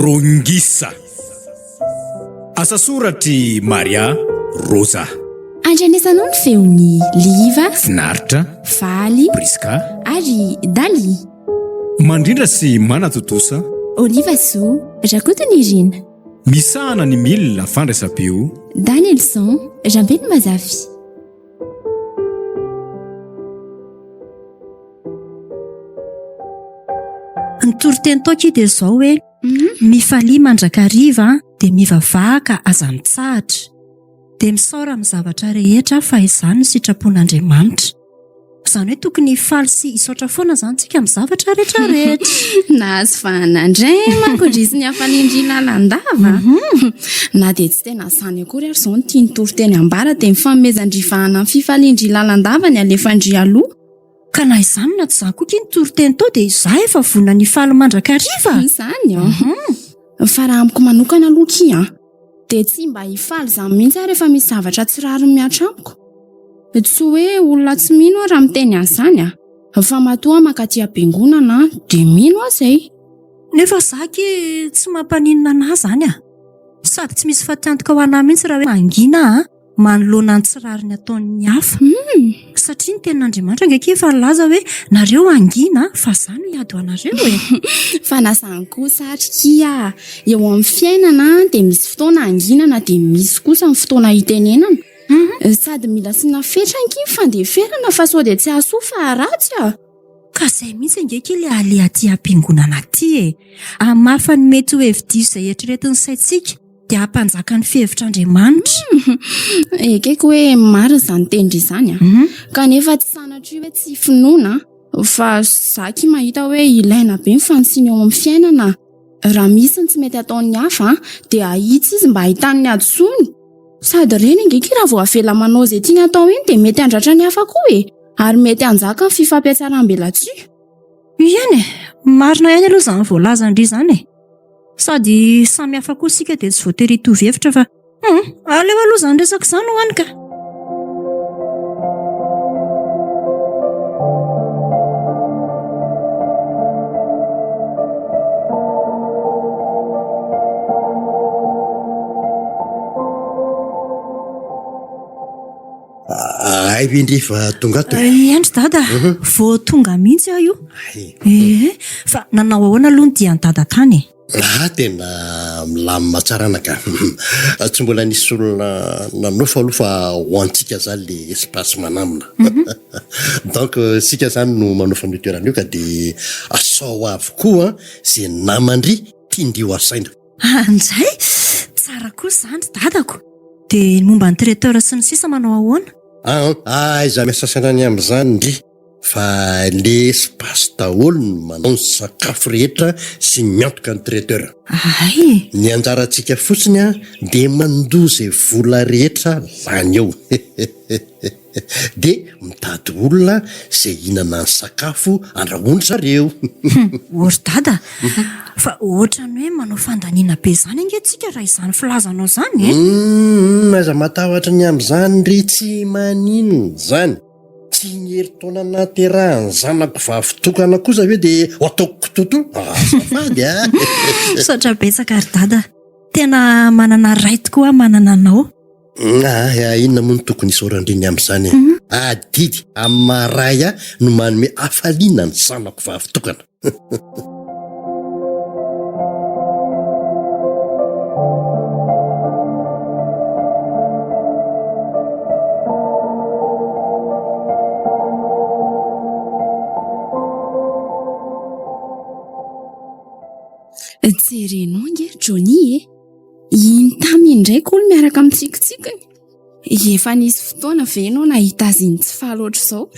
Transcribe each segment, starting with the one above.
Rongisa. Asa soratr'i Maria Rosa. Andrenesanao ny feon'i Liva, Finaritra, Faly, Prisca, ary Dali. Mandrindra sy manatontosa. Oliva Zo, Rakotonirina. Misahana ny milina fandraisam-peo. Danielson, Rabenomazafy. Ny toriteny tao akia dia izao hoe mifalia mandrakariva dia mivavaha ka aza mitsahatra. Dia misaora amin'ny zavatra rehetra fa izany no sitrapon'Andriamanitra. Izany hoe tokony hifaly sy hisaotra foana izany tsika amin'ny zavatra rehetra rehetra. Nahazo vahana indray manko ndry sy ny hafalian-dry lalandava. Na dia tsy tena izany akory ary izao no tian'ny toriteny ambara dia ny fanomezan-dry vahana ny fifalian-dry lalandava ny alefan-dry aloha. Ka na izany na tsy izany koa akia ny toriteny tao dia izaho efa vonona ny hifaly mandrakariva. Izany an. Fa raha amiko manokana aloha akia an, dia tsy mba hifaly izany mihitsy aho rehefa misy zavatra tsy rariny mihatra amiko. Tsy hoe olona tsy mino aho raha miteny an'izany an, fa matoa aho mankaty am-piangonana dia mino aho izay. Nefa izaho akia tsy mampaninona an'ahy izany an. Sady tsy misy fatiantoka ho an'ahy mihitsy raha hoe mangina aho an. manoloana ny tsy rariny ataon'ny hafa. Satria ny tenin'Andriamanitra ange akia efa nilaza hoe nareo hangina fa za no hiady ho anareo e. Fa na zany kosa ary kia, eo amin'ny fiainana dia misy fotoana hanginana dia misy kosa ny fotoana hitenenana. Sady mila asiana fetra ange ny fandeferana fa sao dia tsy hahasoa fa haharatsy a! Ka zay mihitsy ange akia ilay aleha aty am-piangonana aty e! Hamafa ny mety ho hevi-diso izay eritreretin'ny saintsika dia hampanjaka ny fihevitr'Andriamanitra. Ekeko hoe marina izany teny izany a. Kanefa tsy sanatria hoe tsy finoana fa za akia mahita hoe ilaina be ny fanitsiana eo amin'ny fiainana. Raha misy ny tsy mety ataon'ny hafa dia ahitsy izy mba hahitany ny hadisoany. Sady ireny ange akia raha vao avela manao izay tiany atao iny dia mety handratra ny hafa koa e. Ary mety hanjaka ny fifampiatsaram-belatsihy. Eny e, marina ihany aloha izany voalazan-dry izany e. Sady samy hafa koa isika dia tsy voatery hitovy hevitra fa hum, aleo aloha izany resaka izany ho any ka. Hay ve ndry efa tonga ato e? Eny ry dada, vao tonga mihitsy aho io. Ee, fa nanao ahoana aloha ny dian'i dada tany e? Ah, tena milamina tsara anaka. Tsy mbola nisy olona nanofa aloha fa ho antsika zany le espace manamina. Donc isika zany no manofa an'io toerana io ka dia asao avokoa ze naman-dry tian-dry ho asaina. Anjay! Tsara kosa izany ry dadako. Dia ny momba ny traiteur sy ny sisa manao ahoana? An, aiza miasa saina ny amin'izany ndry fa le espace daholo no manao ny sakafo rehetra sy miantoka ny traiteur. Hay e! Ny anjarantsika fotsiny an dia mandoa izay vola rehetra lany eo. Dia mitady olona izay hihinana ny sakafo andrahoan-dry zareo. Ô ry dada, fa ohatran'ny hoe manao fandaniana be izany ange tsika raha izany filazanao izany e! Humm, aza matahotra ny amin'izany ry tsy maninona izany. Tsy ny herintaona nahaterahan'ny zanako vavy tokana kosa ve dia ho ataoko kitoto? Azafady a! Misaotra betsaka ry dada. Tena manana ray tokoa aho manana anao. Ah, inona moa no tokony hisaoran-dry ny amin'izany e? Adidy amin'ny maha ray ahy no manome hafaliana ny zanako vavy tokana. Jerenao ange ry Johnny e! Iny Tamy indray koa miaraka amin'ny tsikitsikiny. Efa nisy fotoana ve ianao nahita azy iny tsy faly ohatr'izao?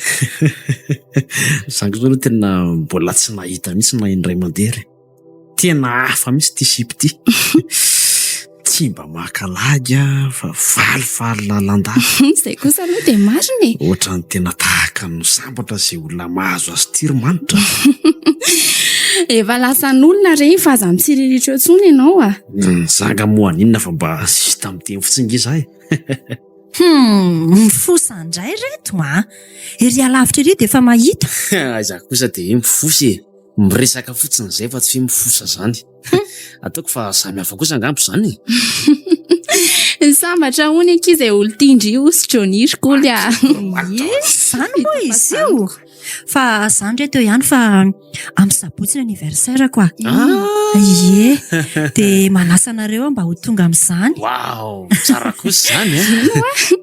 Za kosa aloha tena mbola tsy nahita mihitsy na indray mandeha re. Tena hafa mihitsy ity sipa ity. Tsy mba maka lagy fa falifaly lalandava. Izay kosa aloha dia marina e. Ohatran'ny tena tahaka ny sambatra izay olona mahazo azy ity ry Manitra. Efa lasan'olona re iny fa aza mitsiriritra eo intsony ianao a. Za nga moa haninona fa mba juste miteny fotsiny nge za e. Hum, mifosa indray reto a! Ery alavitra ery dia efa mahita. Aiza kosa dia hoe mifosa e! Miresaka fotsiny izay fa tsy hoe mifosa izany. Ataoko fa samy hafa kosa angamba izany e! Sambatra hono ankizy e olon-tian-dry osy Johnny ry Koly a! Ie, izany moa izy io! Fa za ndray teo ihany fa amin'ny sabotsy ny anniversaire-ko a. Ah! Ie, dia manasa anareo aho mba ho tonga amin'izany. Waouh, tsara kosa izany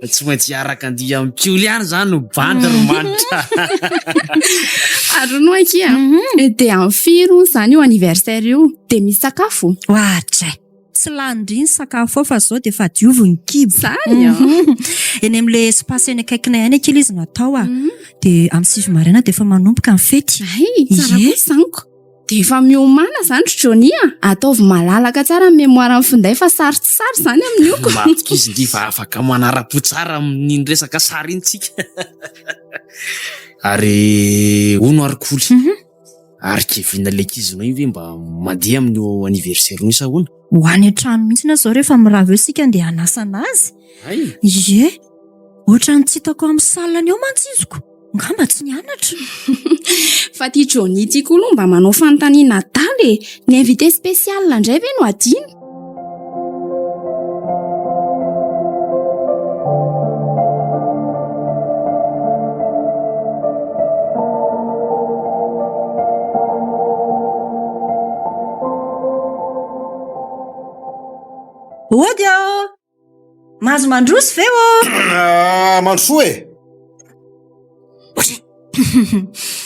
a! Tsy maintsy hiaraka handihy amin'ny kioly ihany izany no bandy ry manitra. Ary hono akia, dia amin'ny firy hono izany io anniversaire io? Dia misy sakafo? Oadray! Tsy lany ndry ny sakafo ao fa zao dia efa diovy ny kibo. Zany an! Eny amin'ilay espace eny akaikinay any akia ilay izy no atao a. Dia amin'ny 9 maraina dia efa manomboka ny fety. Hay, tsara Ie. kosa izany ko. Dia efa miomàna izany ry Johnny a! Ataovy malalaka tsara ny mémoire amin'ny finday fa sary tsy sary izany amin'io ko. Matoky izy ndry fa afaka manara-po tsara amin'iny resaka sary iny tsika. Ary hono ary Koly. Ary Kevin ilay ankizinao iny ve mba mandeha amin'io anniversaire io sa ahoana? Ho any an-trano mihitsy aho izao rehefa mirava eo isika andeha hanasa anazy. Hay! Ie! Ohatran'ny tsy hitako amin'ny salle-ny ao mantsy izy ko! Angamba tsy nianatra. Fa ity Johnny ity koa aloha mba manao fanontaniana adala e! Ny invité spécial indray ve no adino? Ody ô! Mahazo mandroso ve ô? Ah, mandrosoa e!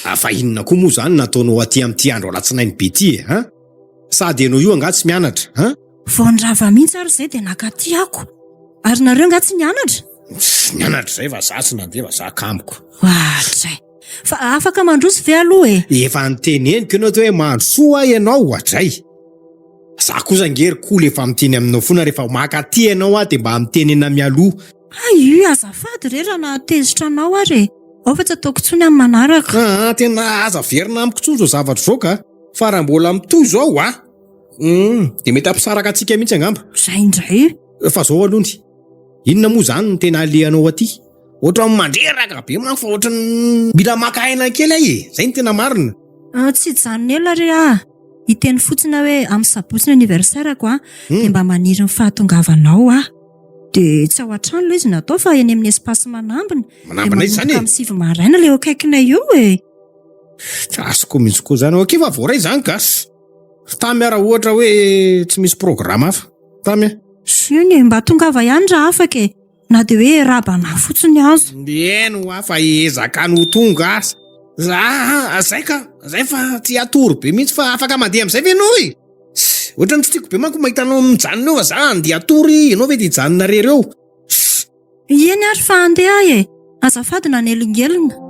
Ah, fa inona koa moa izany nataonao aty amin'ity andro alatsinainy be ity e, hein? Sady ianao io angaha tsy mianatra, hein? Vao nirava mihitsy ary izay dia nakaty ako. Ary nareo angaha tsy nianatra? Tsy nianatra izay fa za tsy nandeha fa za kamoko. Oadray! Fa afaka mandroso ve aloha e? Efa niteneniko ianao teo hoe mandrosoa ianao, oadray! Za kosa ange ry Koly efa miteny aminao foana rehefa maka aty ianao aho dia mba mitenena mialoha. Hay, azafady re raha nahatezitra anao ary e! Ao fa tsy ataoko intsony amin'ny manaraka. Aa, tena aza averina amiko intsony izao zavatra izao ka! Fa raha mbola mitohy izao a! Humm, dia mety hampisaraka antsika mihitsy angamba. Izay indray. Fa izao aloha ny, inona moa izany no tena alehanao aty? Ohatran'ny mandreraka be manko fa ohatran'ny mila maka aina kely aho e! Izay no tena marina. Tsy hijanona ela re aho. Hiteny fotsiny aho hoe amin'ny sabotsy ny anniversaire-ko a, dia mba maniry ny fahatongavanao aho. Dia tsy ao an-trano ilay izy no atao fa eny amin'ny espace Manambina. Manambina aiza izany e? Dia manomboka amin'ny 9 maraina ilay eo akaikinay eo e. Tsy azoko mihitsy koa izany. Ok fa voaray izany gasy. Tamy aho raha ohatra hoe tsy misy programme hafa. Tamy a. Eny e, mba tongava ihany raha afaka e. Na dia hoe rabana fotsiny aza. Eny hoa fa hiezaka ny ho tonga aza. Za zay ka, zay fa tsy hatory be mihitsy fa afaka mandeha amin'izay ve ianao e? Ohatran'ny tsy tiako be manko mahita anao mijanona eo fa za andeha hatory, ianao ve dia hijanona irery eo? Eny ary fa handeha aho e! Azafady nanelingelina.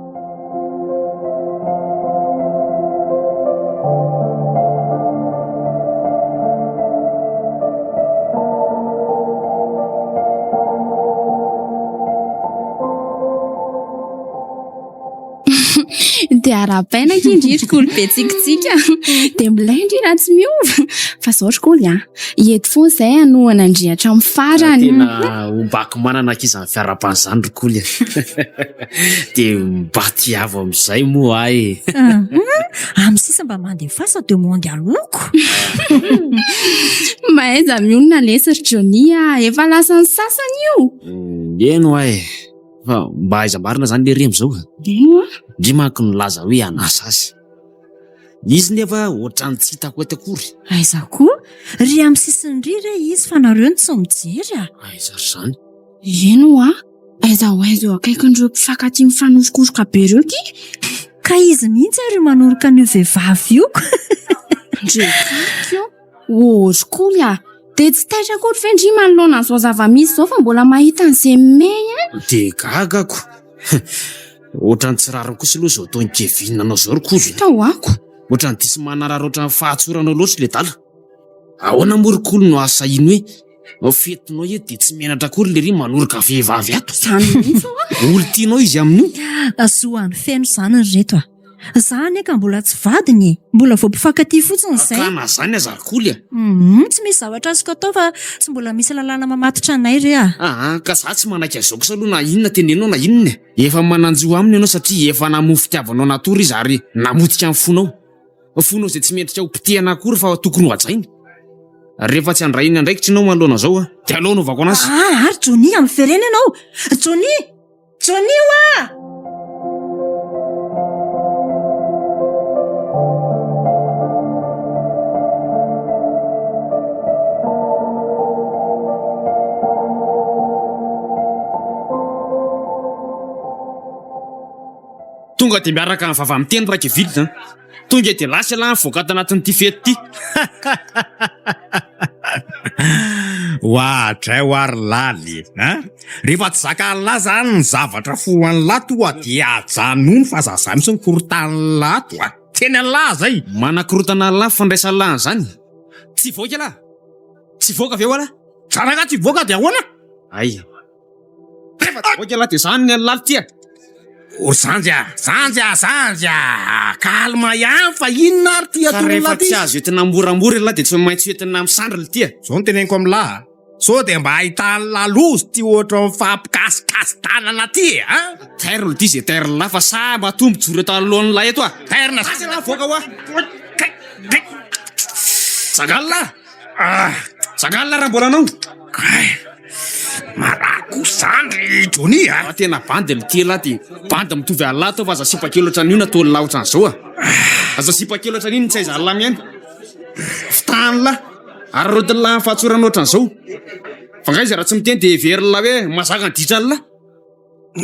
Dia arahabaina akia ndry ry Kolo be tsikitsiky a. Dia milay ndry raha tsy miova. Fa zao ry Kolo a, eto foana izay hanohana an-dry hatramin'ny farany. Tena ombako manana akia izany fiarahabana izany ry Kolo a. Dia mba tiavo amin'izay moa aho e. Amin'ny sisa mba mandefasa demande aloako. Mahaiza mionona lesy ry Johnny a, efa lasan'ny sasany io. Eny hoa e. Fa mba aiza marina zany lery amizao a? Eny hoa. Ndry manko nilaza hoe hanasa azy. Izy nefa ohatran'ny tsy hitako eto akory. Aiza koa? Ry amin'ny sisiny ry re izy fa nareo no tsy mijery a! Aiza ry zany? Eny hoa. Aiza ho aiza eo akaikin'ireo mpifankatia mifanorokoroka be ireo ty? Ka izy mihitsy ary io manoroka an'io vehivavy io ko! Ndry kaky io. Oh ry Koly a! Dia tsy taitra akory ve ndry manoloana an'izao zava-misy izao fa mbola mahita an'izay mey an? Dia gaga ako! Ohatran'ny tsy rariny kosa aloha izao ataon'i Kevin anao izao ry Koly. Hita ho ako. Ohatran'ny diso manararaotra ny fahatsoranao loatra ilay dala. Ahoana moa ry Koly no ahasahiany hoe fetinao io dia tsy menatra akory lery manoroka vehivavy ato? Izany mihitsy hoa. Olon-tianao izy amin'io. Zo an'i Feno izany ry reto a! Za anie ka mbola tsy vadiny e! Mbola vao mpifankatia fotsiny izay. Ka na zany aza ry Koly a! Humm, tsy misy zavatra azoko atao fa tsy mbola misy lalàna mamatotra anay re a! Aa, ka za tsy manaiky an'izao kosa aloha na inona teneninao na inona e! Efa manan-jo aminy ianao satria efa namoa fitiavanao natory izy ary namotika ny fonao. Fonao izay tsy mendrika ho potehana akory fa tokony ho hajaina. Rehefa tsy handray ny andraikitra ianao manoloana izao a, dia aleo anaovako anazy. Aa, ary Johnny a, miverena ianao! Johnny! Johnny oa! Tonga dia miaraka amin'ny vava miteny Raikivily zany. Tonga dia lasa ialahy nivoaka ato anatin'ity fety ity. Oadray hoa ry laly a! Rehefa tsy zakan'lah zany ny zavatra fohan'lah toa dia ajanony fa aza zah mihitsy ny korotan'lah ato a! Teny an'lah zay! Manakorotana an'lah ny fandraisan'lah an'izany. Tsy hivoaka ialahy! Tsy hivoaka ve hoa lah? Za rangahy tsy hivoaka dia ahoana? Hay! Rehefa tsy hivoaka ialahy dia zany ny an'lah ity a! O zandry a! Zandry a! Zandry a! Calme ihany fa inona ary ty Ka ataon'lah rehefa ty? tsy azo entina moramora ialahy dia tsy maintsy entina amin'ny sandriny ity a! Zao no teneniko amin'lah a! Sao dia mba ahitan'lah loza ty ohatran'ny mifampikasikasi-tanana ty e! A! Tairo ity ze tairina fa sahy matoa mijoro eto anoloan'lah eto a! Tairina Lasa ialahy mivoaka hoa! Kay! Kay! Jangan'lah! Ah! Jangan'lah raha mbola anao! Kay! Marary kosa zany ry Johnny a! Fa tena bandy ity elah ty, bandy mitovy an'lah atao fa aza sipa kely ohatran'io na ataon'lah ohatran'izao a! Aza sipa kely ohatran'iny tsy aiza an'lah miaina! Fitahan'lah! Araraotin'lah amin'ny fahatsorana ohatran'izao! Fa nga izy raha tsy miteny dia heverin'lah hoe mazaka ny ditran'lah!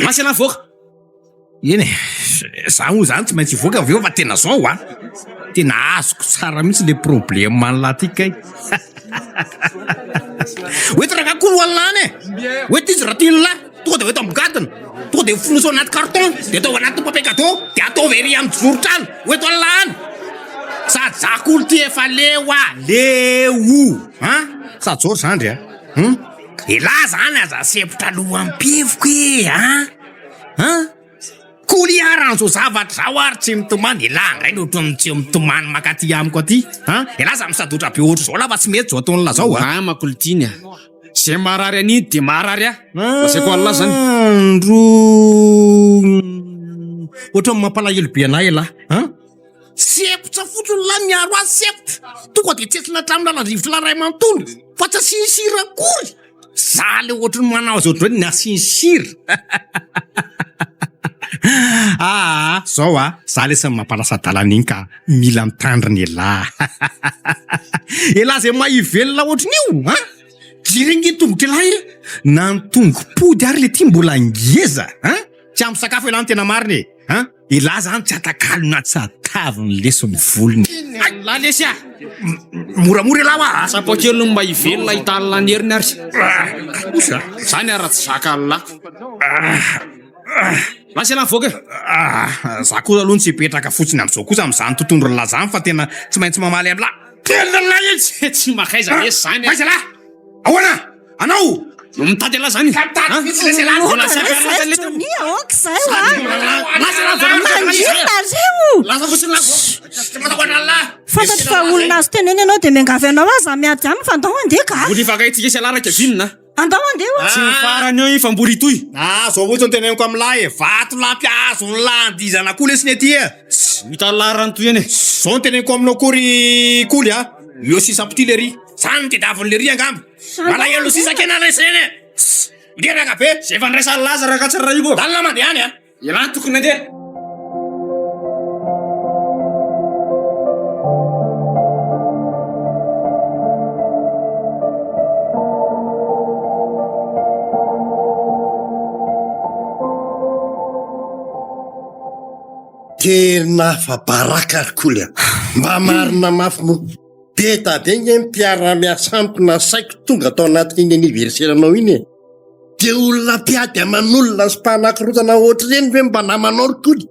Lasa elah mivoaka! Eny e, za moa zany tsy maintsy hivoaka avy eo fa tena zao an, tena azoko tsara mihitsy le problème an'lah ty kay. Hoety rangahy kolo ho an'lah any e, hoety izy raha tian'lah, tonga de hoety ambongadiny, tonga de fonosy ao anaty carton, de atao anaty papier cadeau, de ataovy ery amin'ny joron-trano, hoety an'lah any. Sady za kolo ty efa leo ah, leo an, sady zao ry zandry a, hum, elah zany aza sempotra loham-pivoka e an. An! Kolo iharan'izao zavatra izao ary tsy mitomany, elah indray no ohatran'ny tsy mitomany mankaty amiko aty an! Elah aza misadotra be ohatr'izao lah fa tsy mety izao ataon'lah izao an! Namako Litiany a! Izay marary an'iny dia marary ahy! Lazaiko an'lah izany! Andro ohatran'ny mampalahelo be anah elah an! Sempotra fotsiny lah miaro azy sempotra! Tonga dia tsetsina hatramin'ny lalan-drivotr'lah ray manontolo fa tsy asiany sira akory! Za le ohatry ny manao azy ohatry ny hoe nasiany sira. Aa zao a, za lesy ny mampalasa adalana iny ka mila mitandrina elah. Elah zay mahay hivelona ohatrin'io an! Jereo nge tongotr'elah e! Na ny tongo-pody ary le ty mbola ngeza an! Tsy ampy sakafo elah ny tena marina e! An! Elah zany tsy atakalona tsy ataviny lesy ny volony. Elah lesy a! Moramora elah hoa a! Atsapao kely ny mba hivelona hitalina ny heriny ary. Kosa. Zany ary raha tsy zakan'lah. Lasa elah mivoaka e! Za koa aloha no tsy hipetraka fotsiny amzao kosa amzany tontondron'lah zany fa tena tsy maintsy mamaly amlah. Tena lah izy! Tsy makaiza lesy zany a! Aiza lah? Ahoana? Anao! Mitady an'lah zany! Mitady mihitsy lesy elah! Mbola tsy ampy an'lah zany lety! Johnny, aoka izay hoa! Lasa elah mivoaka Mangina nareo! Lasa fotsiny lah Tsy matahotra an'lah! Fantatro fa olona azo tenena ianao dia miangavy anao aho za miady aminy fa andao handeha ka! Mbola hifankahintsika sy elah raha Kevin a! Andao handeha hoa! Tsy ny farany eo iny fa mbola hitohy! Ah, zao fotsiny no teneniko amin'lah e! Vatolampy azon'lah andihizana koa lesy ny aty e! Ho hitan'lah raha ny tohiny e! Zao no teneniko aminao koa ry Koly a! Eo sisa ampitia lery! Zany no tediavin'i lery angamba! Malahelo sisa kena resena e! Ngeraka be! Zay efa niraisan'ny laza raha ka tsy rarahiko. Lalina mandeha any a! Ialahy no tokony handeha. Tena afa-baraka ry Koly a! Mba marina mafy moa. Be da be nge ny mpiara-miasa amiko nasaiko tonga tao anatin'iny anniversaire-nao iny e. Dia olona mpiady aman'olona sy mpanakorotana ohatr'ireny ve mba namanao ry Koly?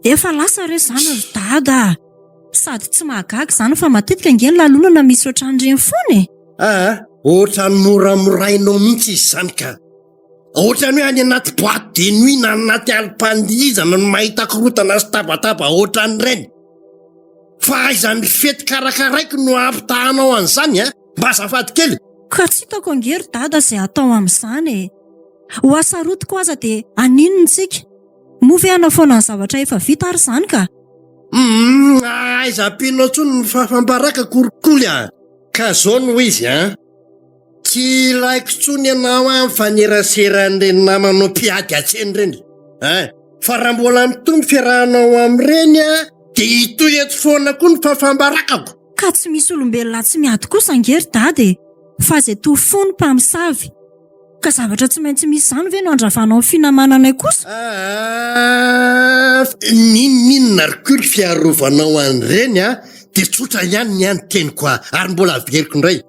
Efa lasa re izany ry Dada a! Sady tsy mahagaga izany fa matetika ange ny lalonana misy ohatran'ireny foana e! Aa, ohatran'ny moramorainao mihitsy izy izany ka! Ohatran'ny hoe any anaty boîte de nuit na anaty alim-pandihizana no mahita korotana sy tabataba ohatran'ireny. Fa aiza ny fety karakaraiko no ampitahanao an'izany a? Mba azafady kely. Ka tsy hitako ange ry dada izay atao amin'izany e! Ho asarotiko aza dia haninona isika? Moa ve hanafoana ny zavatra efa vita ary izany ka? Humm, aiza ampianao intsony ny fahafambaraka kolikoly a! Ka zao no izy an! Tsy ilaiko intsony ianao an mifaneraseran'ireny namanao mpiady atsena ireny an! Fa raha mbola mitohy ny fiarahanao amin'ireny an, dia hitohy eto foana koa ny fahafambarakako! Ka tsy misy olombelona tsy miady kosa ange ry dada e! Fa izay toa fo no mpamosavy. Ka zavatra tsy maintsy misy izany ve no andravanao ny finamananay kosa? Aa n'inon'inona ry koa ny fiarovanao an'ireny a, dia tsotra ihany ny ahy ny teniko a, ary mbola averiko indray,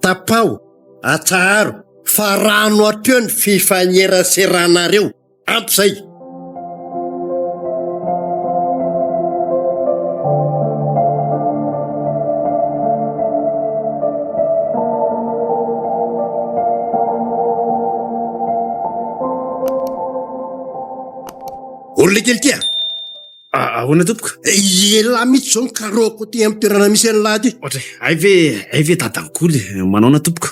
tapaho, atsaharo, fa rano hatreo ny fifaneraseranareo. Ampy zay! Olona kely ty a! Ahoana tompoko? Elah mihitsy zao ny karohako aty amin'ny toerana misy an'lah ty. Ohatra hay ve hay ve dadan'i Koly manaona tompoko?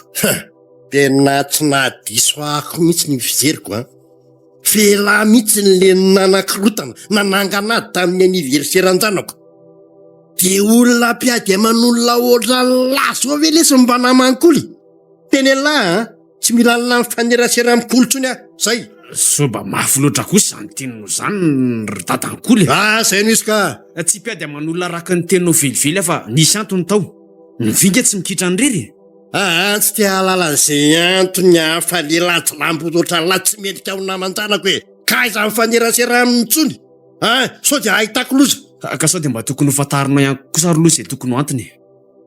Tena tsy nahadiso ahako mihitsy ny fijeriko an! F'elah mihitsy ny le nanakorotana, nanangana ady tamin'ny anniversaire-n-janako. De olona mpiady aman'olona ohatran'lah zao ve lesy no mba naman'i Koly? Tena elah an! Tsy mila an'lah mifanerasera amin'i Koly intsony aho, zay! Sao mba mafy loatra kosa izany teninao izany ry dadan'i Koly e! Ah, zay no izy ka! Tsy mpiady aman'olona araka ny teninao velively aho fa nisy antony tao. Ny vy nge tsy mikitrany irery e! Aa tsy te hahalala an'izay antony hafa lehilahy jilambo ohatran'lah tsy mendrika ho naman-janako e! Ka aiza mifanerasera aminy intsony a! Sao dia ahitako loza. Ka sao dia mba tokony ho fantarinao ihany kosa ary aloha izay tokony ho antony e!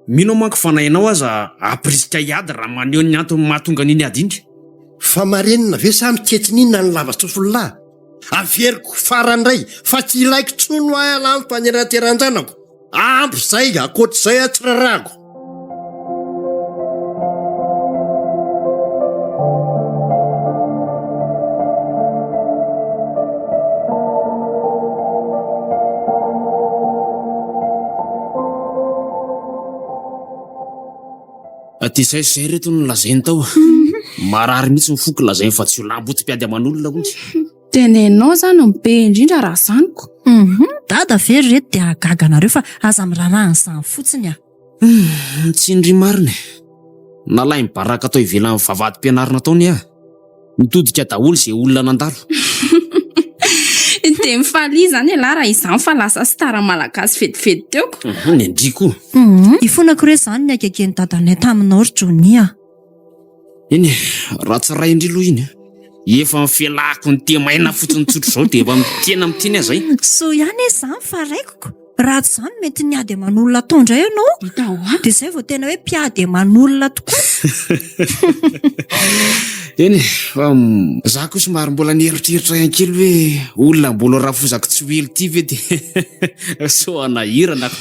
Mino aho manko fa na ianao aza hampirisika hiady raha maneho ny antony mahatonga an'iny ady iny. Fa marenina ve sa miketsin'inona ny lava-tsofin'lah? Averiko farany indray fa tsy ilaiko intsony hoa ialahy mifanerateran-janako. Ampy zay, ankoatr'izay aho tsy rarahako. Aty zay zay reto no lazainy tao. Marary mihitsy ny foko lazainy fa jiolahimboto mpiady aman'olona hono. Tenenao zany no be indrindra raha zany ko. Hum, dada ve ry reto dia hahagaga anareo fa aza miraharaha an'izany fotsiny ah. Hum, tsindry marina e. Nalainy baraka tao ivelan'ny vavahady-pianarana tao ny ahy. Nitodika daholo izay olona nandalo. Dia mifalia izany ialahy raha izany fa lasa star malagasy vetivety teo ko. Hum, ny an-dry koa. Hum, ifonako re izany ny hagagen'i dadanay taminao ry Johnny ah. Eny e, raha tsy ray indry aloha iny a. Efa ny fialako ny temaina fotsiny tsotra izao dia efa mitena miteny aho izay. Soa ihany e izany fa raikiko. Raha tsy izany mety niady aman'olona tao indray ianao. Hita hoa. Dia izay vao tena hoe mpiady aman'olona tokoa. Eny e, fa za koa somary mbola nieritreritra ihany kely hoe olona mbola rafozako tsy ho ela ity ve dia sao hanahirana.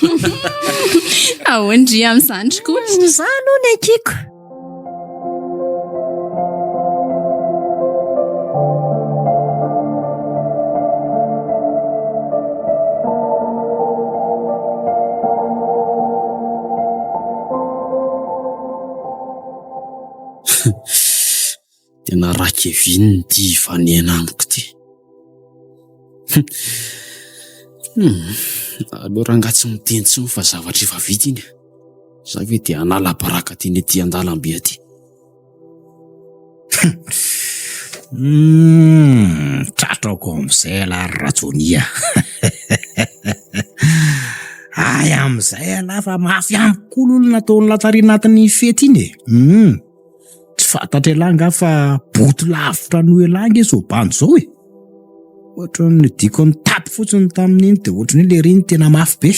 Ahoana ndry amin'izany ry Koly? Izany hono ny ankiko. Tena Rakevin ity hifanena amiko ity. Hum, aleo rangahy tsy miteny intsony fa zavatra efa vita iny. Za ve dia hanala baraka teny aty an-dalambe aty. Hum, tratrako amin'izay ialahy ry Rajonia a. Hay amin'izay ialahy fa mafy amiko koa aloha ny nataon'ny latsaria anatin'iny fety iny e. Hum, tsy fantatr'ialahy angaha fa boto lavitra noho ialahy ange izao bandy izao e. Ohatran'ny nidiko nitapy fotsiny tamin'iny dia ohatran'ny hoe lery iny tena mafy be.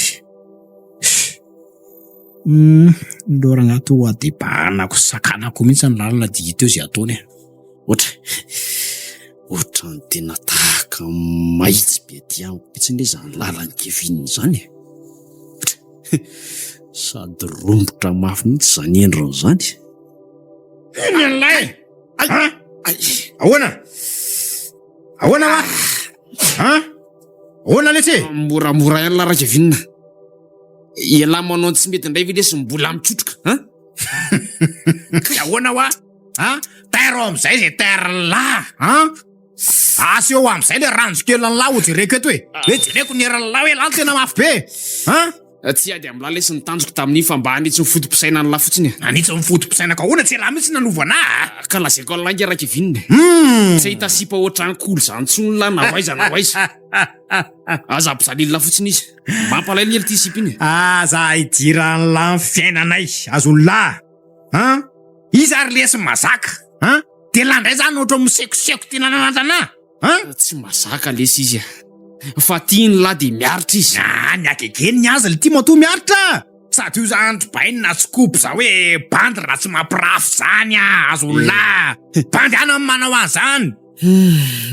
Humm, aleo rangahy toa dia bahanako sy sakanako mihitsy ny lalana dia hita eo izay ataony e. Ohatra, ohatran'ny tena tahaka ny mahitsy be aty amiko mihitsy anie izany lalan'i Kevin izany e. Sady romotra mafy mihitsy izany endriny izany. Inona ilay? Ay! Ahoana? Ahoana wa? An? Ahoana lesy e? Moramora ihany lah Rakevin. Ialahy manao ny tsy mety indray ve lesy mbola mitrotroka an? Ahoana wa? An? Tairo amin'izay izay tair'lah an? Aseho amin'izay le ranjo kelin'lah ho jereko eto e. Hoe jereko ny herin'lah hoe lah tena mafy be. An? Tsy hiady amin'lah lesy ny tanjoko tamin'iny fa mba hanitsy ny foto-pisainan'lah fotsiny e. Hanitsy ny foto-pisainako ahoana? Tsy elah mihitsy nanova anah a! Ka lazaiko an'lah ange Rakevin e. Tsy hahita sipa ohatran'i Kolo izany intsony lah na ho aiza na ho aiza. Aza ampijalin'lah fotsiny izy. Mampalahelo anie ity sipa iny e. Aza idiran'lah ny fiainanay, azon'lah an! Iza ary lesy mazaka an! Dia lah indray zany ohatran'ny misekoseko ty nananandrana an! Tsy mazaka lesy izy a! Fa tiany lah dia miaritra izy. Ah, ny hagegeny ny azy lty matoa miaritra! Sady io zany ry bainina tsy kopy za hoe bandy raha tsy mampirafy zany ah, azon'lah! Bandy any no manao an'zany!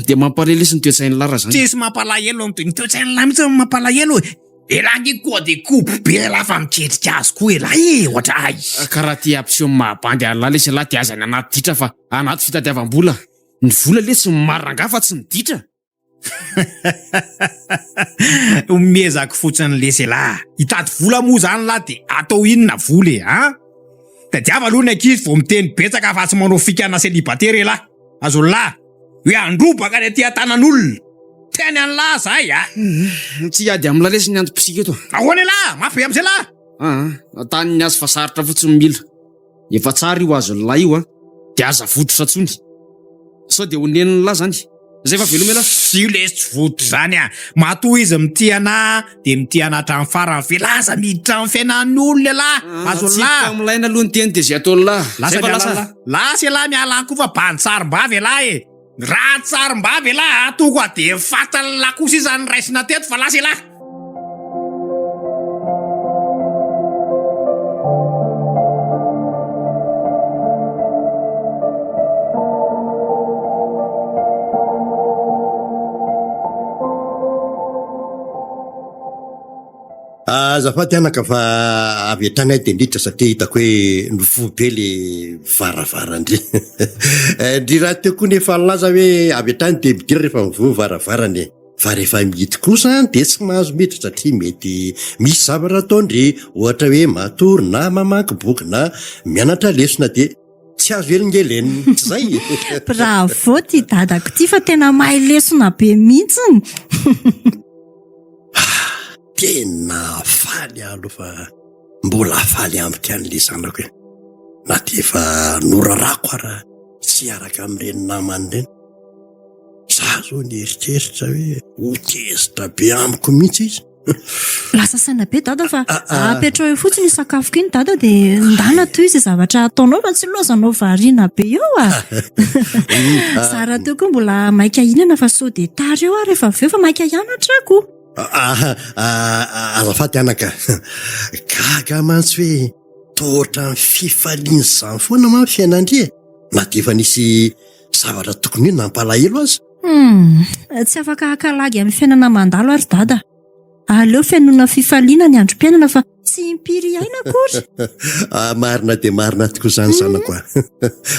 Dia mampalahelo lesy ny toe-tsain'lah raha zany. Tsisy mampalahelo ny toe-tsain'lah mihitsy no mampalahelo e! Elah nge koa de kobo be elah fa miketrika azy koa elah e, ohatra ay. Ka raha te hampiseho ny maha bandy an'lah lesy elah dia aza ny anaty ditra fa anaty fitadiavam-bola. Ny vola lesy ny marina angaha fa tsy ny ditra. Miezaka fotsiny lesy elah. Hitady vola moa zany lah de atao inona vola e an? Tadiava aloha ny ankizy vao miteny betsaka fa tsy manao fikana célibataire elah. Azon'lah hoe handrobaka ny aty an-tanan'olona. Teny an'lah zahay a! Tsy hiady amin'lah lesy ny antom-pisiako eto. Ahoana elah? Mafy be amin'izay lah? Aa, tany ny azy fa sarotra fotsiny mila. Efa tsara io azon'lah io a! Dia aza vototra intsony. Sao dia ho nenin'lah zany. Zay fa veloma elah. Io lesy tsy vototra izany a! Matoa izy mitia anah dia mitia anah hatramin'ny farany ve lah? Aza miditra amin'ny fiainan'ny olona elah! Azon'lah! Tsy milaina aloha ny teny dia izay ataon'lah. Lasa Zay fa miala lasa. lah. Lasa elah miala any koa fa bandy sarim-bavy elah e! Ratsy sarim-bavy elah a! Tonga dia fatin'lah kosa izy zany raisina teto fa lasa elah! Azafady anaka fa avy hatrany aho dia niditra satria hitako hoe nivoha be le varavaran-dry. Ndry rahateo koa nefa nilaza hoe avy hatrany dia midira rehefa mivoha ny varavarana e. Fa rehefa mihidy kosa dia tsy mahazo miditra satria mety misy zavatra ataon-dry, ohatra hoe matory na mamaky boky na mianatra lesona dia tsy azo elingelenina, tsy izay? Bravo ty dadako ty fa tena mahay lesona be mihitsiny. Ah, tena faly aho aloha fa mbola faly amiko ihany le zanako e. Na dia efa norarako ara tsy hiaraka amin'ireny namany ireny. Za zao nieritreritra hoe ho tezitra be amiko mihitsy izy. Lasa saina be dada fa apetrao eo fotsiny io sakafoko iny dada dia ndana toy izay zavatra ataonao fa tsy lozanao variana be eo a. Za rahateo koa mbola maika hihinana fa sao dia tara eo aho rehefa avy eo fa maika hianatra ako. Azafady anaka, gaga mantsy hoe toa ohatran'ny fifaliana izany foana manko fiainandry e, na dia efa nisy zavatra tokony hoe nampalahelo aza. Hum, tsy afaka haka lagy amin'ny fiainana mandalo ary dada. Aleo fenoina fifaliana ny androm-piainana fa tsy impiry hiaina akory. Ah, marina dia marina tokoa izany zanako a.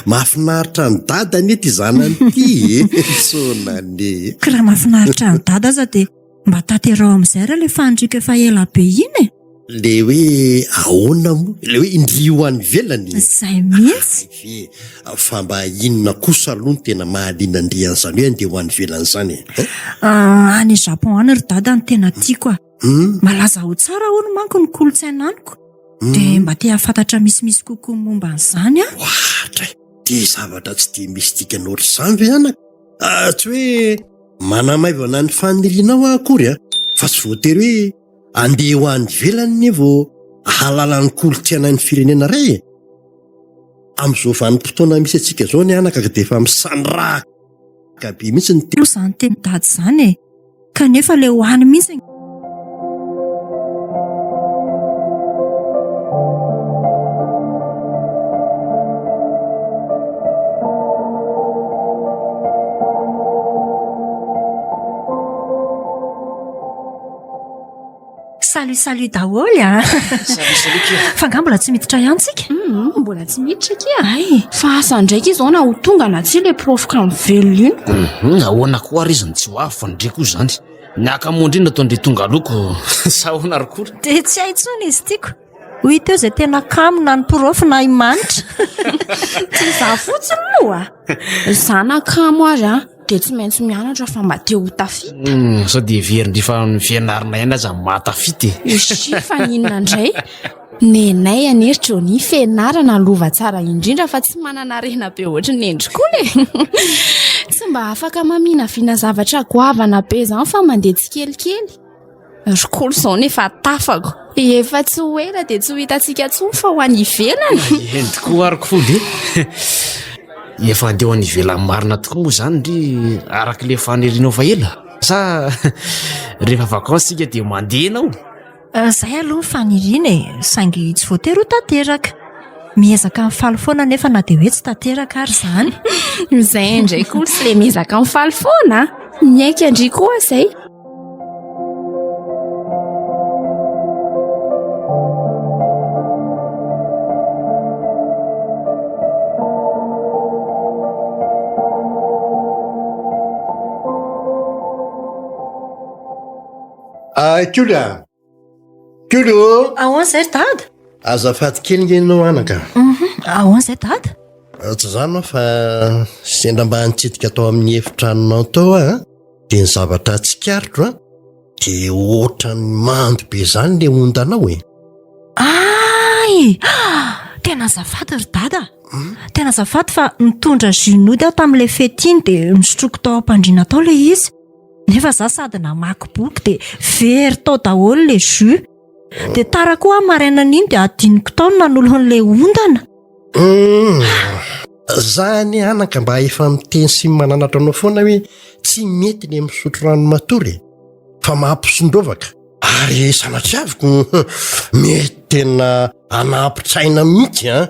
Mahafinaritra an'i dada anie ity zanany ity e. Tsona anie. Ka raha mahafinaritra an'i dada aza dia mba tanteraho amin'izay ary ilay faniriako efa ela be iny e. Le hoe ahoana moa? Le hoe indry ho any ivelany? Izay mihitsy. Hay ve, fa mba inona kosa aloha no tena mahaliana an-dry an'izany hoe andeha ho any ivelany izany e? Ah, any Japon any ry dada no tena tiako a. Malaza ho tsara hono manko ny kolontsaina any ko. Dia mba te hahafantatra misimisy kokoa momba an'izany aho. Ohatra e, dia zavatra tsy dia misy dikany ohatr'izany ve anaka? Ah, tsy hoe manamaivana ny fanirianao aho akory a, fa tsy voatery hoe Andeha ho any ivelany anie vao hahalala ny kolontsainan'ny firenena iray e! Amin'izao vanim-potoana misy antsika izao ny anaka dia efa misandrahaka be mihitsy ny Moa izany teny dada izany e! Kanefa ilay ho any mihitsy. Salut salut daholo a! Salut salut kia! Fa angaha mbola tsy miditra ihany tsika? Hum, mbola tsy miditra kia. Hay! Fa asa ndraiky izao na ho tonga na tsia ilay prof kamo velona iny. Hum, ahoana koa ary izy no tsy ho avy fa ndry koa izany. Ny hakamoan-dry no ataon-dry tonga aloha ko sa ahoana ry koa? Dia tsy hay intsony izy ity ko. Ho hita eo izay tena kamo na ny prof na i Manitra. Tsy izaho fotsiny moa. Izaho na kamo ary an, dia tsy maintsy mianatra fa mba te ho tafita. Hum, sao dia heverin-dry fa ny fianarana ihany aza no mahatafita e. Ishi fa n'inona indray? Nenay anie ry Johnny, fianarana lova tsara indrindra fa tsy manana harena be ohatry ny endry koa e. Tsy mba afaka maminavina zavatra goavana be izany fa mandeha tsikelikely. Ry kolo izao no efa tafako. Efa tsy ho ela dia tsy ho hitantsika intsony fa ho any ivelany. Eny tokoa ary kolo e. Efa handeha ho any ivelany marina tokoa moa izany ry araka ilay fanirianao fa ela. Sa rehefa vacances isika dia mandeha ianao? Izay aloha ny faniriana e, saingy tsy voatery ho tanteraka. Miezaka mifaly foana anefa na dia hoe tsy tanteraka ary izany. Izay indray koa tsy ilay miezaka mifaly foana a! Miaiky an-dry koa izay. Ah, Kolo a! Kolo ô! Ahoana izay ry dada? Azafady kely nge ianao anaka. Mhm, ahoana izay dada? Ah, tsy izany aho fa sendra mba nitsidika tao amin'ny efitranonao tao aho a, dia ny zavatra tsikaritro a, dia ohatran'ny mando be izany le ondanao e. Ay! Tena azafady ry dada. Tena azafady fa nitondra jus nody aho tamin'ilay fety iny dia nosotroiko tao am-pandriana tao ilay izy. Nefa za sady namaky boky dia very tao daholo le jus. Dia tara koa aho marainan'iny dia adinoko tao ny nanolo an'ilay ondana. Hum, za anie anaka mba efa miteny sy mananatra anao foana hoe tsy mety le misotro rano matory e, fa mampisondrovaka ary sanatriaviko mety tena hanampin-tsaina mihitsy an.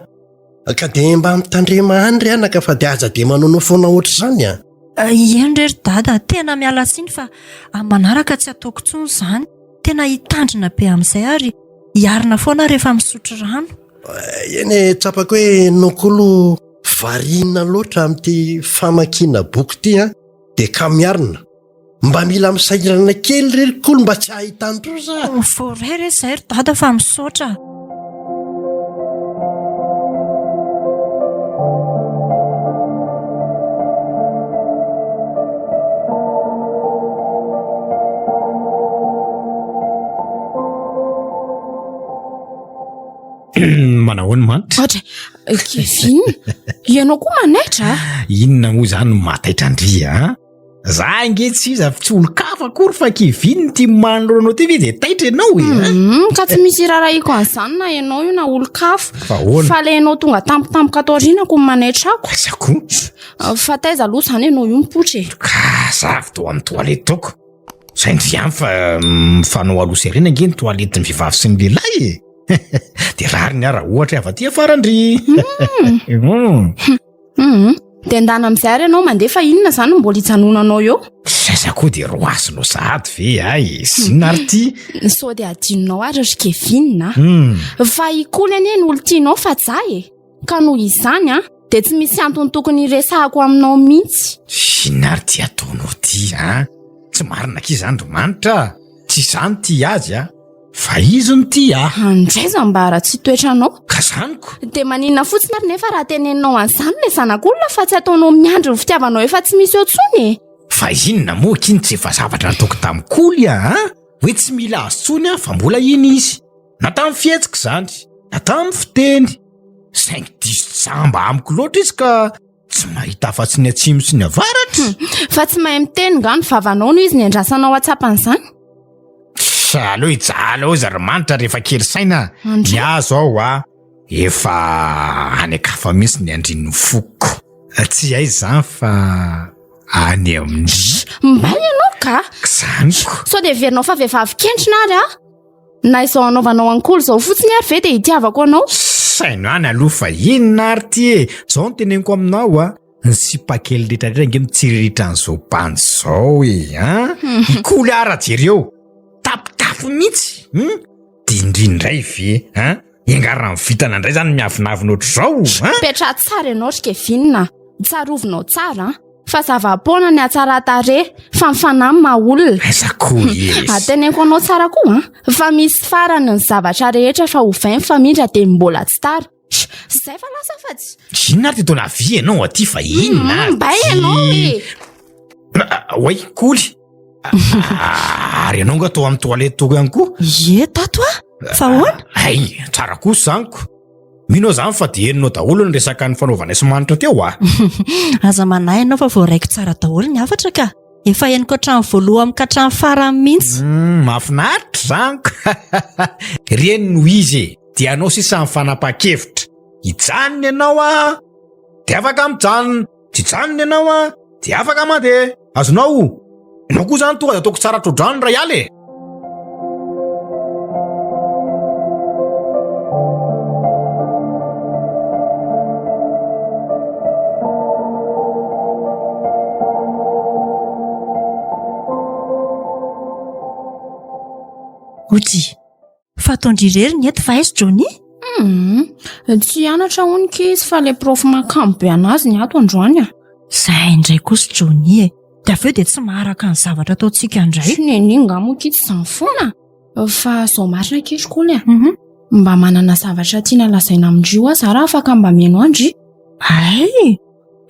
Ka dia mba mitandrema any ry anaka fa dia aza dia manaonao foana ohatr'izany a. Eny re ry dada, tena miala tsiny fa amin'ny manaraka tsy ataoko intsony izany. Tena hitandrina be amin'izay ary hiarina foana aho rehefa misotro rano. Eny e, tsapako hoe ianao koa aloha variana loatra amin'ity famakiana boky ity an, dia ka miarina. Mba mila misahirana kely re ry kolo mba tsy hahitan-doza. Voaray re izay ry dada fa misaotra. Manahoana Manitra? Ohatra, Kevin, ianao koa manaitra? Inona moa izany no mahataitra an-dry a? Za ange tsy iza tsy olon-kafa akory fa Kevin ity manoloana anao ity ve dia taitra ianao e? Hmm, ka tsy misy irarahiko an'izany na ianao io na olon-kafa. Fa ahoana? Fa le ianao tonga tampotampoka ato aorianako no manaitra ako. Aiza koa? Fa taiza aloha izany ianao io mipoitra e? Ka za avy tao amin'ny toilette taoko. Zay ndry ihany fa mifanao aloha sy aoriana ange ny toilette ny vehivavy sy ny lehilahy e. Dia rariny aho raha ohatra hoe avy aty afara ndry. Hmm. Hum, dia ndana amin'izay ary ianao mandeha fa inona izany no mbola hijanonanao eo? Sasa koa dia roasinao sahady ve ay e? Zinona ary ity? Sao dia adinonao ary ry Kevin a. Hmm. Fa i Koly anie no olon-tianao fa za e. Ka noho izany an, dia tsy misy antony tokony hiresahako aminao mihitsy. Zinona ary ity ataonao ity an? Tsy marina akia izany ry Manitra a. Tsy izaho no tia azy a. Fa izy no tia ahy. Andraiza mba raha tsy toetranao. Ka zany ko. Dia maninona fotsiny ary nefa raha teneninao an'izany ilay zanak'olona fa tsy ataonao miandry ny fitiavanao efa tsy misy eo intsony e. Fa inona moa akia no tsy efa zavatra nataoko tamin'i Koly a? Hoe tsy mila azy intsony aho fa mbola iny izy. Na tamin'ny fihetsika izany, na tamin'ny fiteny. Saingy diso jamba amiko loatra izy ka Tsy mahita afa-tsy ny atsimo sy ny avaratra. Fa tsy mahay miteny nga ny vavanao no izy niandrasanao hatsapa an'izany? Tsa, aleo hijaly ao izy ry Manitra rehefa kely saina. Andry. Ny azo aho a, efa any an-kafa mihitsy ny andrin'ny foko. Tsy aiza izany fa any amin-dry. Mbay ianao ka! Izany ko. Sao dia heverinao fa vehivavy kentrina ary aho? Na izao anaovanao ankoly izao fotsiny ary ve dia hitiavako anao? Saino ihany aloha fa inona ary ity e? Izao no teneniko aminao a, ny sipa kely rehetra rehetra ange mitsiriritra an'izao bandy izao e, an! I Koly ara jereo, tapitapy. mafy mihitsy hum dia ndry indray ve an iangaran'ny vintana indray zany miavonavona ohatr'izao an Petraha tsara ianao ry Kevin a. Tsarovinao tsara an, fa zava-poana ny hatsaran-tarehy fa ny fanahy no maha olona. Aiza koa izy. Ateneniko anao tsara koa an, fa misy farany ny zavatra rehetra fa ovainy famindra dia mbola tsy tara. Zay fa lasa fa tsy. Inona ary ty taona avy ianao aty fa inona ary Mbay ianao e. Oay, koly. Ary ianao nga tao amin'ny toilette tao ihany koa? Ie, tato ah. Fa ahoana? Hay, tsara kosa izany ko. Mino aho izany fa dia henonao daholo ny resaka nifanaovanay sy Manitra teo ah. Aza manahy ianao fa voaraiko tsara daholo ny hafatra ka. Efa henoko hatramin'ny voalohany ka hatramin'ny farany mihitsy. Mm, mahafinaritra izany ko. Ireny no izy e. Dia anao sisa ny fanapahan-kevitra. Hijanona ianao ah, dia afaka mijanona. Tsy hijanona ianao ah, dia afaka mandeha. Azonao? Ianao koa izany tonga dia ataoko tsara tro-drano ray aly e. Oji, Fa ataon-dry irery ny eto fa aiza Johnny? Hum, tsy hianatra hono ki izy fa le prof mahakamo be anazy ny ato androany a. Zay indray kosa Johnny e. Dia avy eo dia tsy maharaka ny zavatra ataontsika indray. Tsy neny nga moa ki tsy izany foana. Fa zao marina ki ry Koly a. Mhm. Mba manana zavatra tiana lazaina amin-dry io aho za raha afaka mba mihaino an-dry. Hay!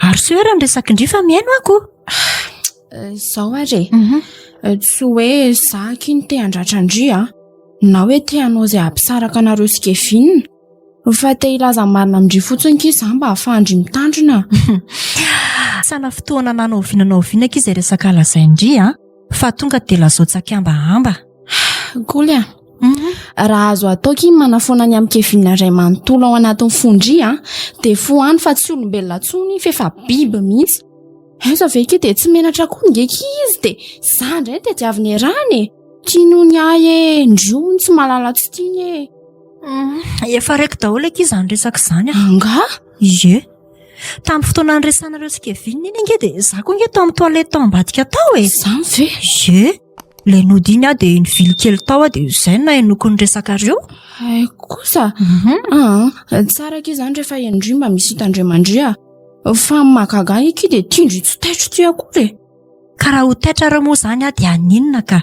Ary soa raha ny resak'indry fa mihaino aho ko. Izao ary e. Mhm. Tsy hoe za aky no te handratra an-dry a, na hoe te hanao izay hampisaraka anareo sy Kevin. Fa te hilaza ny marina amin-dry fotsiny akia za mba hahafahan-dry mitandrina. Tsy hanafintohana anah na oviana na oviana akia izay resaka lazain-dry a, fa tonga dia lazao tsy an-kihambahamba. Koly a, mhm. raha azo atao akia ny manafoana ny amin'i Kevin iray manontolo ao anatin'ny fon-dry a, dia foano fa tsy olombelona intsony fa efa biby mihitsy. Aiza ve ki dia tsy menatra koa nge ki izy dia za indray no tadiaviny erany e! Tiany hono ahy e, ndry hono tsy mahalala tsy tiany e! Mm, efa reko daholo akia izany resaka izany a. Angaha? Ie. Tamin'ny fotoana niresahanareo sy Kevin iny ange dia za koa ange tao amin'ny toilette tao ambadika tao e. Izany ve? Ie. Ilay nody iny aho dia nivily kely tao aho dia izay no nahenoako ny resakareo. Hay kosa. Mhm. Ah, tsara akia izany rehefa henondry mba misy hitandremandry a. Fa ny mahagaga ahy akia dia tian-dry tsy taitra ity akory e. Ka raha ho taitra ary moa izany aho dia haninona ka?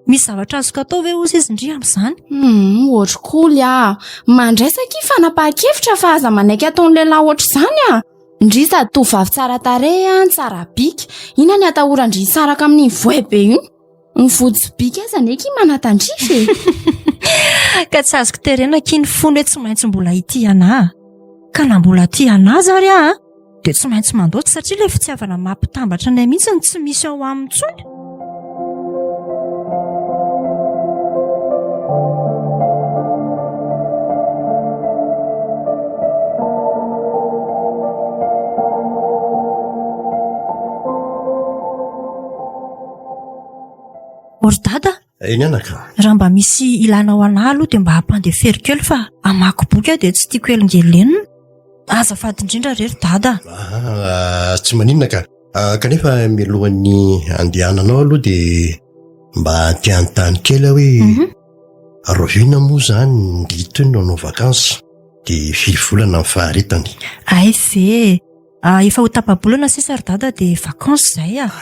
Misy zavatra azoko atao ve hozy izy ndry amin'izany? Hum, ohatry koly ah. Mandraisa akia fanapahan-kevitra fa aza manaiky ataon'ny lehilahy ohatr'izany ah. Ndry sady tovovavy tsara tarehy ah, tsara bika. Inona ny atahoran-dry hisaraka amin'iny voay be iny? Ny vody sy bika aza anie akia manatandrify e. Ka tsy azoko terena akia ny fony hoe tsy maintsy mbola hitia anah. Ka na mbola tia anah aza ary aho dia tsy maintsy mandoatra satria ilay fitiavana mampitambatra anay mihitsy no tsy misy ao aminy intsony. O ry dada! Eny anaka. Raha mba misy ilanao anah aloha dia mba ampandefero kely fa hamaky boky aho dia tsy tiako helingelenina. Azafady indrindra re ry dada. Ah, tsy maninona ka. Ah, kanefa mialohan'ny andehananao aloha dia mba te hanontany kely aho hoe mhm. rahoviana moa izany ny itony no hanao vakansy dia firy volana ny faharetany? Hay ve! Ah, efa ho tapa-bolana sisa ry dada dia vacances izay ah.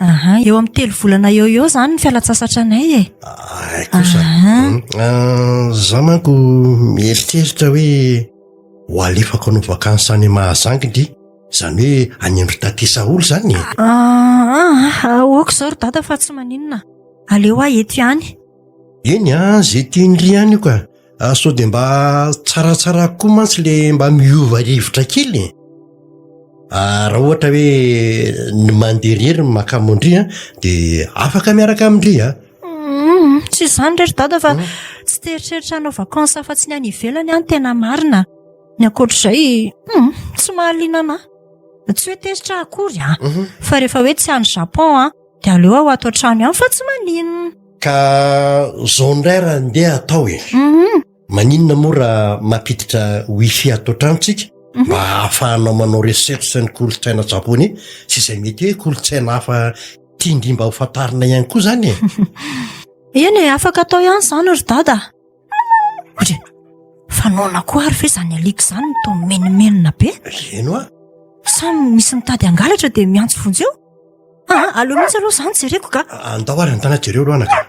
Aha, eo amin'ny telo volana eo eo izany ny fialan-tsasatra anay e. Ay kosa. Hmm, ah, za manko mieritreritra hoe ho alefako hanao vacances any Mahazangy ndry. Izany hoe any an-dry Tate Saholy izany e. Ah, ah, ok izao ry dada fa tsy maninona. Aleo aho eto ihany. Eny ah, izay tian-dry ihany io ka. Ah, sao dia mba tsaratsara koa mantsy le mba miova rivotra kely e. Ah, raha ohatra hoe ny mandeha irery no mahakamo an-dry a, dia afaka miaraka amin-dry a. Mm, tsy izany re ry dada fa mm. tsy te eritreritra hanao vacances afa-tsy ny any ivelany aho no tena marina. Ny ankoatr'izay, mm, tsy mahaliana anah. Tsy hoe tezitra akory a, mhm. fa rehefa hoe tsy any Japon a, Dia aleo aho ato an-trano ihany fa tsy maninona. Ka zao indray raha ndeha atao e. Mhm. Maninona moa raha mampiditra wifi ato an-trano tsika mhm. mba ahafahanao manao recherche ny kolontsaina japonais sy izay mety hoe kolontsaina hafa tian-dry mba ho fantarina ihany koa zany e. Eny e, afaka atao ihany izany ry dada. Ory, fa noana koa ary ve izany alika izany no toa mimenomenona be? Eny hoa. Sa misy mitady hangalatra dia miantso vonjeo? Ah, aleo mihitsy aloha izany jereko ka. Andao ary andana jereo aloha anaka.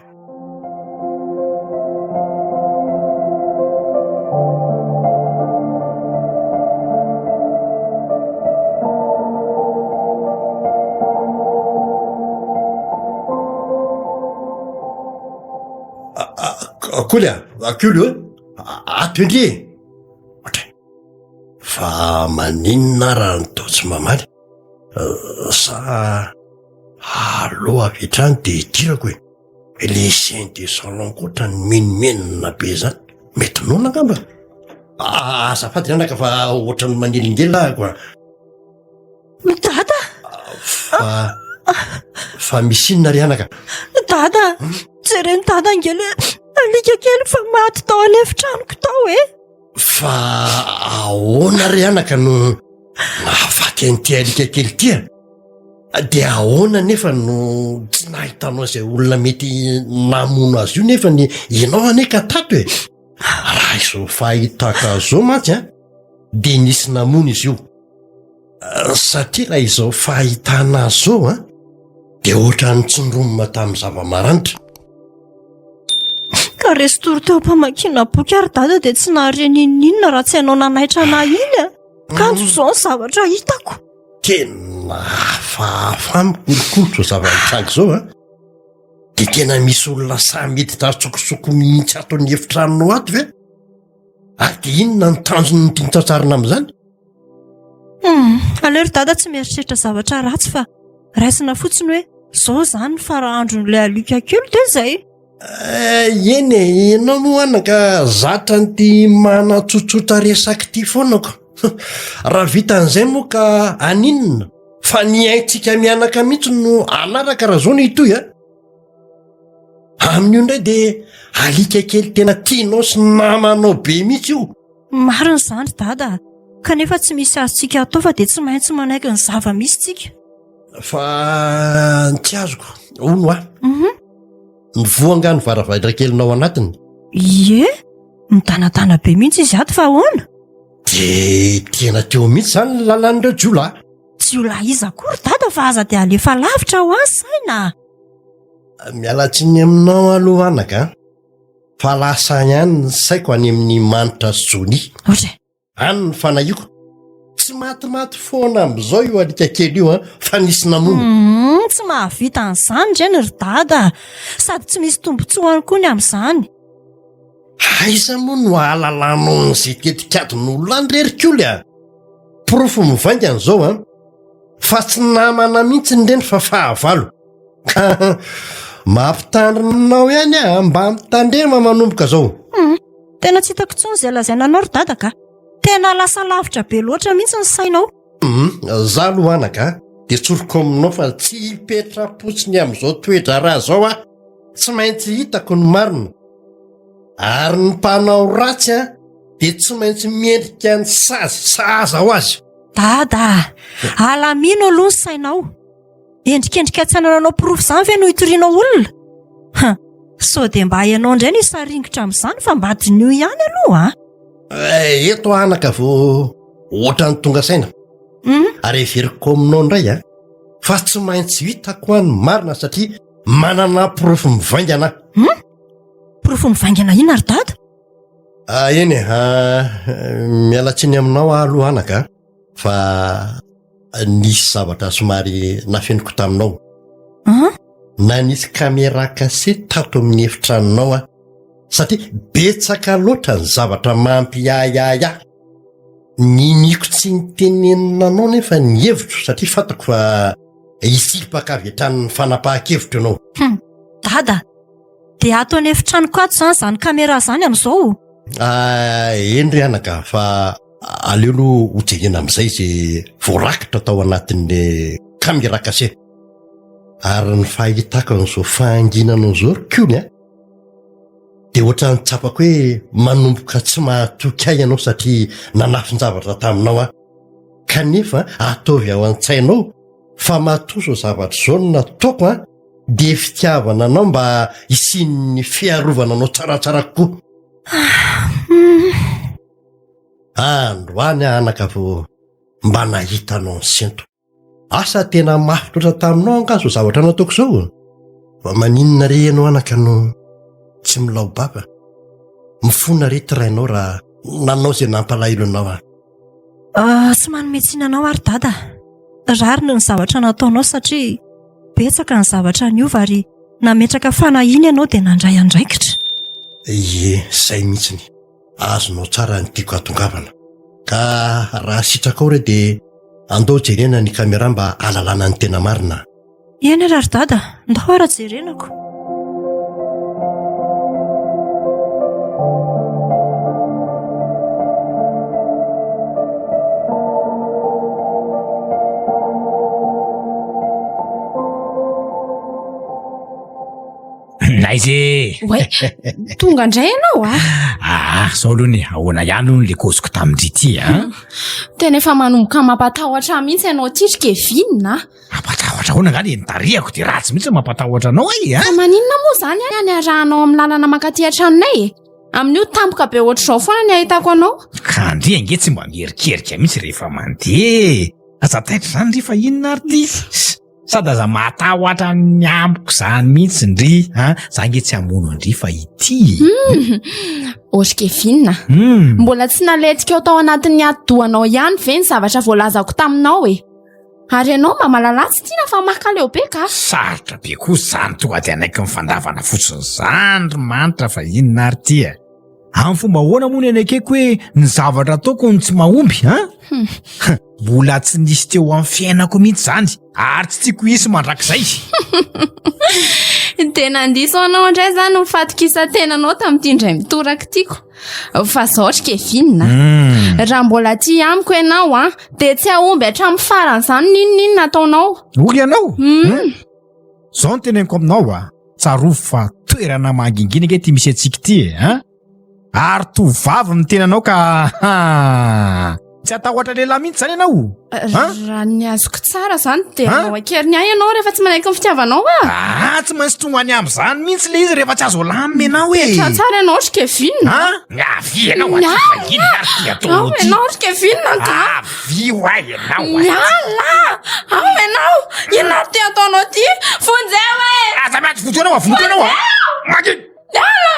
Koly a, Koly o, ato indry e. Ohatray. Fa maninona raha ny tao tsy mamaly? Sa aleo avy hatrany dia hidirako e. Le chien de salon koa ohatran'ny mimenomenona be zany. Mety noana angamba. Azafady ry anaka fa ohatran'ny manelingelina aho ko. Dada! Fa fa misy inona ry anaka? Dada! Jeren'i Dada ange le alika kely fa maty tao an'efitranoko tao e! Fa ahoana ry anaka no nahafaty an'ity alika kely ity a? Dia ahoana nefa no tsy nahitanao izay olona mety namono azy io nefa ny ianao anie ka tato e? Raha izao fahitako azy izao mantsy a, dia nisy namono izy io. Satria raha izao fahitana azy izao an, dia ohatran'ny tsindromina tamin'ny zava-maranitra. Ka resy tory teo am-pamakiana boky ary dada dia tsy nahare n'inon'inona raha tsy ianao nanaitra anah iny a. Kanjo izao ny zavatra hitako. Tena hafahafa amiko ry Koto izao zava-nitranga izao an. Dia tena misy olona sahy miditra an-tsokosoko mihitsy ato ny efitranonao ato ve? Ary dia inona ny tanjon'ny tiany tsatsarina amin'izany? Hmm, aleo ry dada tsy mieritreritra zavatra ratsy fa raisina fotsiny hoe zao izany ny fara andron'ilay alika kely dia izay. Eh, eny e, ianao moa anaka zatra an'ity manatsotsotra resaka ity foana ko. Raha vitan'izay moa ka aninona fa ny aintsika mianaka mihitsy no anaraka raha zao no hitohy a. Amin'io indray dia alika kely tena tianao sy namanao be mihitsy io. Marina izany ry dada a! Kanefa tsy misy azontsika atao fa dia tsy maintsy manaiky ny zava-misy tsika. Fa ny tsy azoko, hono aho. Mhm. Nivoha angaha ny varavarakelinao anatiny? Ie, midanadana be mihitsy izy ato fa ahoana? Dia tena teo mihitsy izany ny lalan'ireo jiolahy. Jiolahy iza koa ry dada fa aza dia alefa lavitra ho ahy saina. Miala tsiny aminao aloha anaka a. Fa lasa ihany ny saiko any amin'ny Manitra sy Johnny. Ohatra e. Any ny fanahiako. Tsy matimaty foana amin'izao io alika kely io an, fa nisy namono. Hum, tsy mahavita an'izany ireny ry dada. Sady tsy misy tombontsoany koa ny amin'izany. Aiza moa no ahalalanao an'izay tetikadin'olona any re ry Koly a? Porofo mivaingana izao an, fa tsy namana mihitsy ireny fa fahavalo. Ka mampitandrina anao ihany aho, mba mitandrema manomboka zao. Hmm, tena tsy hitako intsony izay lazaina anao ry dada ka. Tena lasa lavitra be loatra mihitsy ny sainao. Hmm, za aloha anaka dia tsoriko aminao fa tsy hipetra-potsiny amin'izao toe-draharaha izao aho. Tsy maintsy hitako ny marina. Ary ny mpanao ratsy an, dia tsy maintsy miendrika ny sazy sahaza ho azy. Dada, alamino aloha ny sainao. Endrikendrika tsy anananao porofo izany ve no hitorianao olona? Ha, sao dia mba ianao indray no hisaringotra amin'izany fa mba diniho ihany aloha a! Eh, eto anaka vao ohatran'ny tonga saina. Hmm? Ary heveriko aminao indray a, fa tsy maintsy hitako any marina satria manana porofo mivaingana aho. Hmm? Porofo mivaingana inona ry dada? Ah, eny e, ah, miala tsiny aminao aho aloha anaka fa nisy zavatra somary nafeniko taminao. An? Nanisy caméra cachée tato amin'ny efitranonao aho satria betsaka loatra ny zavatra mampiahiahy ahy. Niniako tsy nitenenina anao nefa ny hevitro satria fantako fa hisipaka avy hatrany ny fanapahan-kevitro ianao. Hum, dada, dia ato an'efitranoko ato izany izany caméra izany amin'izao? Ah, eny ry anaka fa Aleo aloha ho jerena amin'izay izay voarakitra tao anatin'ny caméra cachée. Ary ny fahitako an'izao fahanginanao izao ry Koly a, dia ohatran'ny tsapako hoe manomboka tsy mahatoky ahy ianao satria nanafin-javatra taminao aho. Kanefa ataovy ao an-tsainao fa matoa izao zavatra izao no nataoko a, dia fitiavana anao mba hisian'ny fiarovana anao tsaratsara kokoa. Androany aho anaka vao mba nahita anao nisento. Asa tena mafy loatra taminao angaha izao zavatra nataoko izao? Fa maninona re ianao anaka no tsy milao-bava? Mifona re ty rainao raha nanao izay nampalahelo anao aho. Ah, tsy manome tsiny anao ary dada. Rariny ny zavatra nataonao satria betsaka ny zavatra niova ary nametraka fanahiana ianao dia nandray andraikitra. Ie, izay mihitsiny. Azonao tsara ny tiako hatongavana. Ka raha sitrakao re dia andao jerena ny caméra mba hahalalana ny tena marina. Eny ary ry dada, ndao ara jerenako. Aiza e! Oay, tonga indray ianao a! Ah, zao aloha ny ahoana ihany hono le koziko tamin-dry ity a? Tena efa manomboka mampatahotra ahy mihitsy ianao ity ry Kevin a! Mampatahotra ahoana angaha le nitarihako dia ratsy mihitsy mampatahotra anao e a! Fa maninona moa izany a ny arahanao amin'ny lalana mankaty an-tranonay e? Amin'io tampoka be ohatr'izao foana ny ahitako anao. Ka ndry ange tsy mba mierikerika mihitsy rehefa mandeha e! Aza taitra izany ndry fa inona ary ity? Sady aza matahotra ny amiko zany mihitsy ndry a! Za nge tsy hamono an-dry fa ity e! Hum! Ory Kevin a! Hum! Mbola tsy naletika ao tao anatin'ny atidohanao ihany ve ny zavatra voalazako taminao e? Ary ianao mba mahalala tsy tiana fa mankaleo be ka! Sarotra be koa zany tonga de hanaiky ny fandavana fotsiny zany ry Manitra fa inona ary ity e? Amin'ny fomba ahoana moa no anekeko hoe ny zavatra ataoko no tsy mahomby an? Hmm. Mbola tsy nisy teo amin'ny fiainako mihitsy izany ary tsy tiako hisy mandrakizay. Tena nandiso anao indray izany ny fatokisan-tenanao tamin'ity indray mitoraka tiako. Fa zao ry Kevin a. Hmm. Raha mbola tia amiko ianao an, dia tsy hahomby hatramin'ny farany izany n'inon'inona ataonao. Hoy ianao? Hmm. Zao no teneniko aminao a. Tsarovy fa toerana mangingina ange ity misy antsika ity e, an? Ary tovovavy ny tenanao ka ha! Tsy hatahotra lehilahy mihitsy izany ianao? An? Raha ny azoko tsara izany dia An? hanao an-keriny ahy ianao rehefa tsy manaiky ny fitiavanao aho. Ah, tsy maintsy tonga any amin'izany mihitsy ilay izy rehefa tsy azo alamina ianao e. Mipetraha tsara ianao ry Kevin. An? Avia ianao aty fa inona ary ity ataonao Ao ity? ianao ry Kevin ka. Avia ho ahy ianao aty. Miala! Ao ianao! Inona ary ity ataonao ity? Vonjeo e! Aza miantso vonjeo ianao, avoniko ianao a! Mangina! Miala!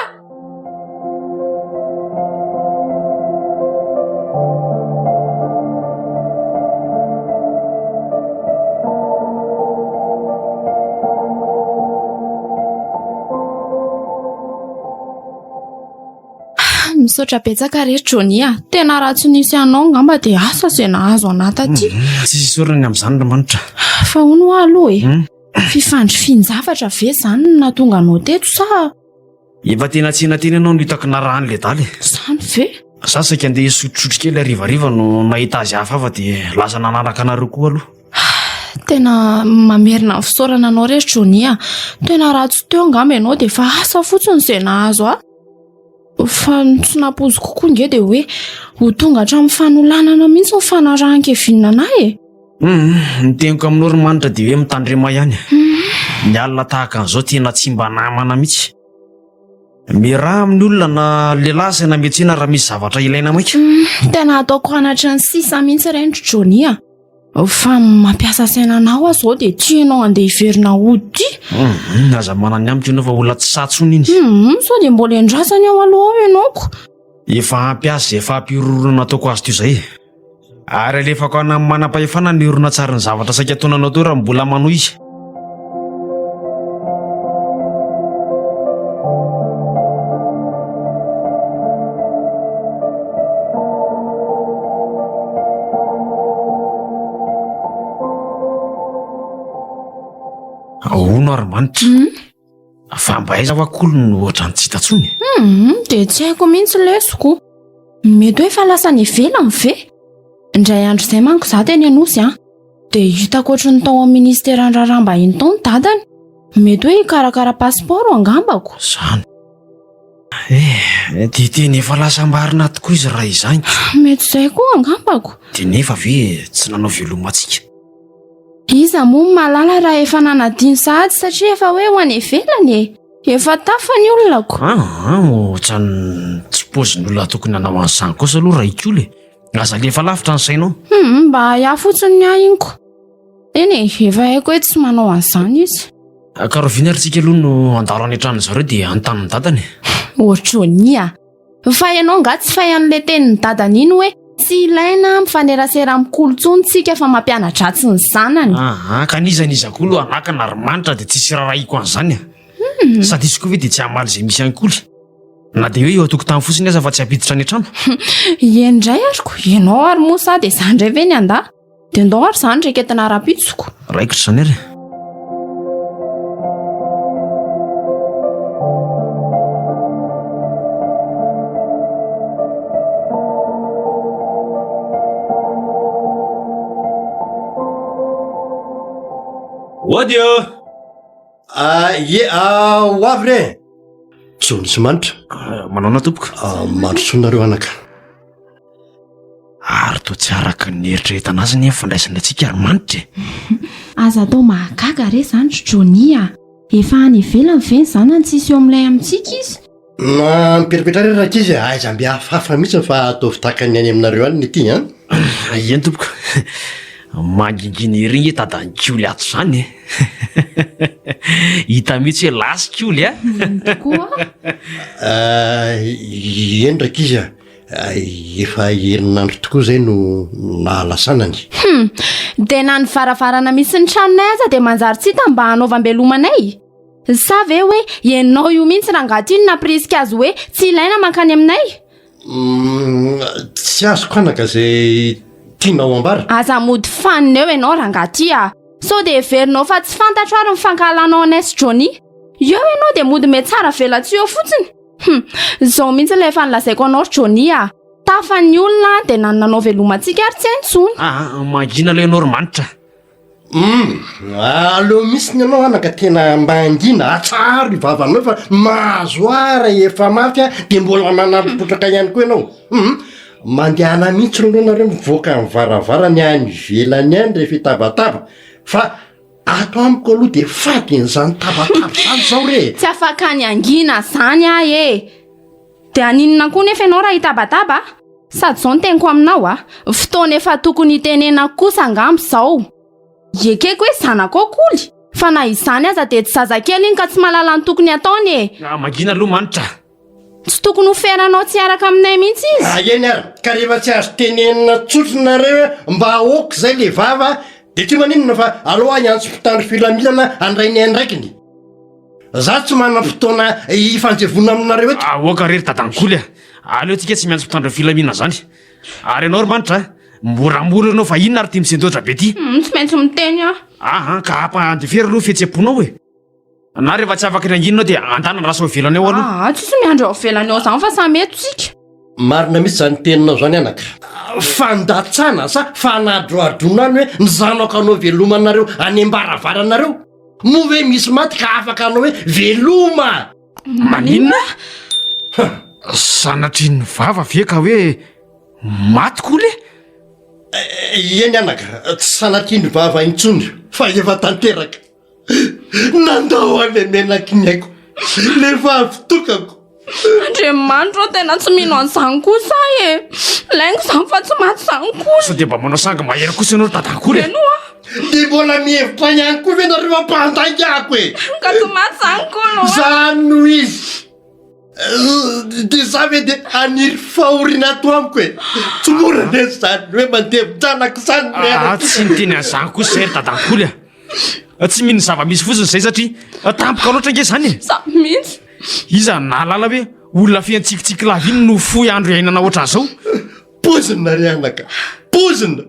Misaotra betsaka re Johnny a. Tena raha tsy nisy anao angamba dia asa izay nahazo anà taty. Hmm, tsy isaorana ny amin'izany ry Manitra. Fa hono hoa aloha e. Hmm. Fifandrifian-javatra ve izany no nahatonga anao teto sa? Efa tena tsena tena ianao no hitako narahan'ilay dala e. Izany ve? Za saika andeha hisotrosotro kely harivariva no nahita azy hafahafa dia lasa nanaraka anareo koa aloha. Tena mamerina ny fisaorana anao re Johnny a. Tena raha tsy teo angamba ianao dia efa asa fotsiny izay nahazo ahy. Fa ny tsy nampoiziko koa nge dia hoe ho tonga hatramin'ny fanolanana mihitsy ny fanarahan-Kevin an'ahy e. Hum, ny teniko aminao ry Manitra dia hoe mitandrema ihany. Ny alina tahaka an'izao tena tsy mba namana mihitsy. Miaraha amin'ny olona na lehilahy asaina miantsena raha misy zavatra ilaina maika. Tena ataoko hanatry ny sisa mihitsy ireny ry Johnny a. Fa mampiasa saina anao aho izao dia tianao handeha hiverina hody ity. Hum, aza manana ny amiko ianao fa olona tsy sahy intsony iny. Hum, sao dia mbola endrasany ao aloha ao ianao ko. Efa ampy azy izay fampihorohoroana nataoko azy teo izay. Ary alefako any amin'ny manam-pahefana ny horonantsarin'ny zavatra saika ataonanao teo raha mbola manohy. Ahoana ary Manitra? Hmm? Fa mba aiza wa kolo no ohatran'ny tsy hita intsony? Hmm, dia tsy haiko mihitsy lesiko. Mety hoe efa lasa any ivelany ve? Indray andro izay manko izaho teny Anosy an. Dia hitako ohatry ny tao amin'ny ministeran'ny raharaham-bahiny tao ny dadany. Mety hoe hikarakara passeport angambako. Izany. Eh, dia tena efa lasa marina tokoa izy raha izany. Mety izay koa angambako. Dia nefa ve tsy nanao veloma antsika? Iza moa no mahalala raha efa nanadino sahady satria efa hoe ho any ivelany e! Efa tafa ny olona ko. Aa, ohatran'ny tsy paozin'olona tokony hanao an'izany kosa aloha Raikoly e. Aza alefa lavitra ny sainao. Hum, mba ahiahy fotsiny ny ahy iny ko. Eny e, efa haiko hoe tsy manao an'izany izy. Ka rahoviana ary tsika aloha no handalo any an-tranon'ny zareo dia hanontany ny dadany e? Ohatran'ny a! Fa ianao angaha tsy fay an'ilay tenin'ny dadany iny hoe tsy ilaina mifanerasera amin'ny kolo intsony tsika fa mampiana-dratsy ny zanany. Aa, ka n'iza n'iza koa aloha hanakana ry Manitra dia tsisy rarahiko an'izany a! Sady izy koa ve dia tsy hamaly izay misy an'i Koly? Na dia hoe eo an-tokotany fotsiny aza fa tsy hampiditra any an-trano. Eny indray ary ko, ianao ary moa sa dia izaho indray ve ny handà? Dia ndao ary izany raiketina rahampitso ko. Raikitra izany ary. Ody ô! Ah, ie, ah, ho avy re! Johnny sy Manitra. Ah, manaona tompoko? Ah, mandrosoa nareo anaka. Ary toa tsy araka ny eritreretana azy ny fandraisana antsika ry Manitra e. Aza atao mahagaga re izany ry Johnny a! Efa any ivelany ve ny zanany tsisy eo amin'ilay amintsika izy? Mampieripetra re rankizy a, aiza mby hafahafa mihitsy fa ataovy tahaka ny any aminareo any ny aty an! Eny tompoko, mangingina ery nge dadan'i Kioly ato izany e! Hita mihitsy hoe lasa Kioly a! Eny tokoa. Eny rankizy a, efa herinandro tokoa izay no nahalasanany. Hum! Dia na ny varavarana misy ny tranonay aza dia manjary tsy hita mba hanaovam-beloma anay? Sa ve hoe ianao io mihitsy rangahy ity no nampirisika azy hoe tsy ilaina mankany aminay? Hum, tsy azoko anaka izay tianao ambara. Aza mody fanina eo ianao rangahy ity a! Sao dia heverinao fa tsy fantatro ary ny fankahalanao anay sy Johnny? Eo ianao dia mody mihatsara velatsihy eo fotsiny! Hum, izao mihitsy ilay efa nolazaiko anao ry Johnny a! Tafa ny olona dia na ny nanao veloma antsika ary tsy hainy intsony. Aa, mangina aloha ianao ry Manitra. Humm, aleo mihitsy ny anao anaka tena mangina, atsaharo io vavanao fa mahazo ahy rehefa mafy aho de mbola manampy potraka ihany koa ianao, humm, mandehana mihitsy aloha nareo mivoaka ny varavarany any ivelany any rehefa hitabataba fa ato amiko aloha de fady an'izany tabataba zany zao re e! Tsy afaka ny hangina zany aho e! De haninona koa nefa ianao raha hitabataba a? Sady izao no teniko aminao a, fotoana efa tokony hitenenako kosa angamba izao. Ekeko hoe zanakao Koly, fa na izany aza dia tsy zazakely iny ka tsy mahalala ny tokony hataony e. Ah, mangina aloha Manitra. Tsy tokony ho feranao tsy hiaraka aminay mihitsy izy. Ah, eny ary, ka rehefa tsy azo tenenina tsotra nareo hoe mba aoka izay le vava dia tsy maninona fa aleo aho hiantso mpitandro filaminana handray ny andraikiny. Za tsy manam-potoana hifanjevoana aminareo eto. Aoka re ry dadankoly a! Aleo tsika tsy miantso mpitandro filaminana zany. Ary ianao ry Manitra a! Moramora ianao fa inona ary ity misendoatra be ity? Hum, tsy maintsy miteny aho. Aha, ka ampandefero aloha ny fihetseham-ponao e! Na rehefa tsy afaka ny hangina ianao dia andana andraso ao ivelany ao aloha. Aa, tsisy miandry ao ivelany ao zany fa samy eto tsika. Marina mihitsy zany teninao zany anaka. Fandatsana sa fanadroadroana any hoe ny zanako hanao velomanareo any am-baravaranareo? Moa ve misy maty ka afaka hanao hoe veloma? Maninona? Sanatrian'ny vava ve ka hoe maty koa le? Eny anaka, tsy sanatrian'ny vava intsony fa efa tanteraka. Nandao ahy le menaky ny aiko, le vavy tokako. Andriamanitra ô, tena tsy mino an'izany kosa aho e. Laingo izany fa tsy maty izany koa. Sao dia mba manao sangy mahery kosa ianao ry dadakory e? Henoa a. Dia mbola mihevitra ihany koa ve nareo hampandainga ako e? Ka tsy maty izany koa no. Zany no izy. Dia za ve dia haniry fahoriana ato amiko e? Tsy mora ve zany hoe mandevin-janaka izany re Ah, tsy niteny an'izany kosa izay ry dadakory a. Tsy mino ny zava-misy fotsiny izay satria tampoka loatra ange izany e. Za mihitsy. Iza no nahalala hoe olona feno tsikitsiky lava iny no fohy andro iainana ohatran'izao? Poizina ry anaka, poizina!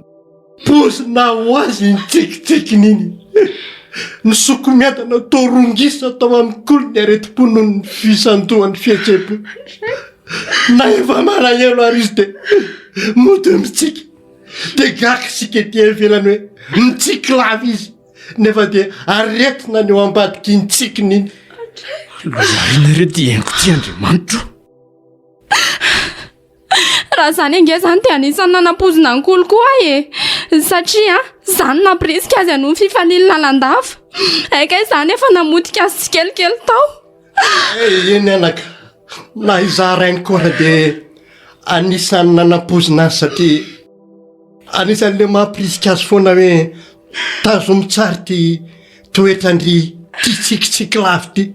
Poizina ho azy iny tsikitsikiny iny. Nisoko miadana toa rongisa tao amin'ny kolo ny aretim-po noho ny fisandohan'ny fihetseham-po. Na efa malahelo ary izy dia mody mitsiky. Dia gaga isika ety ivelany hoe mitsiky lava izy. Nefa dia aretina ny eo ambadik'iny tsikiny iny. Loza re ty haingo ty Andriamanitro. Raha izany ange izany dia anisan'ny nanampoizina an'i Kolo koa aho e. Satria za no nampirisika azy hanohy ny fifaliany lalandava. Hay kay izany efa namotika azy tsikelikely tao. Eny anaka, na izaho rainy koa ary dia anisan'ny nanampoizina azy satria anisan'le mampirisika azy foana hoe tazomy tsara ity toetran-dry tia tsikitsiky lava ity.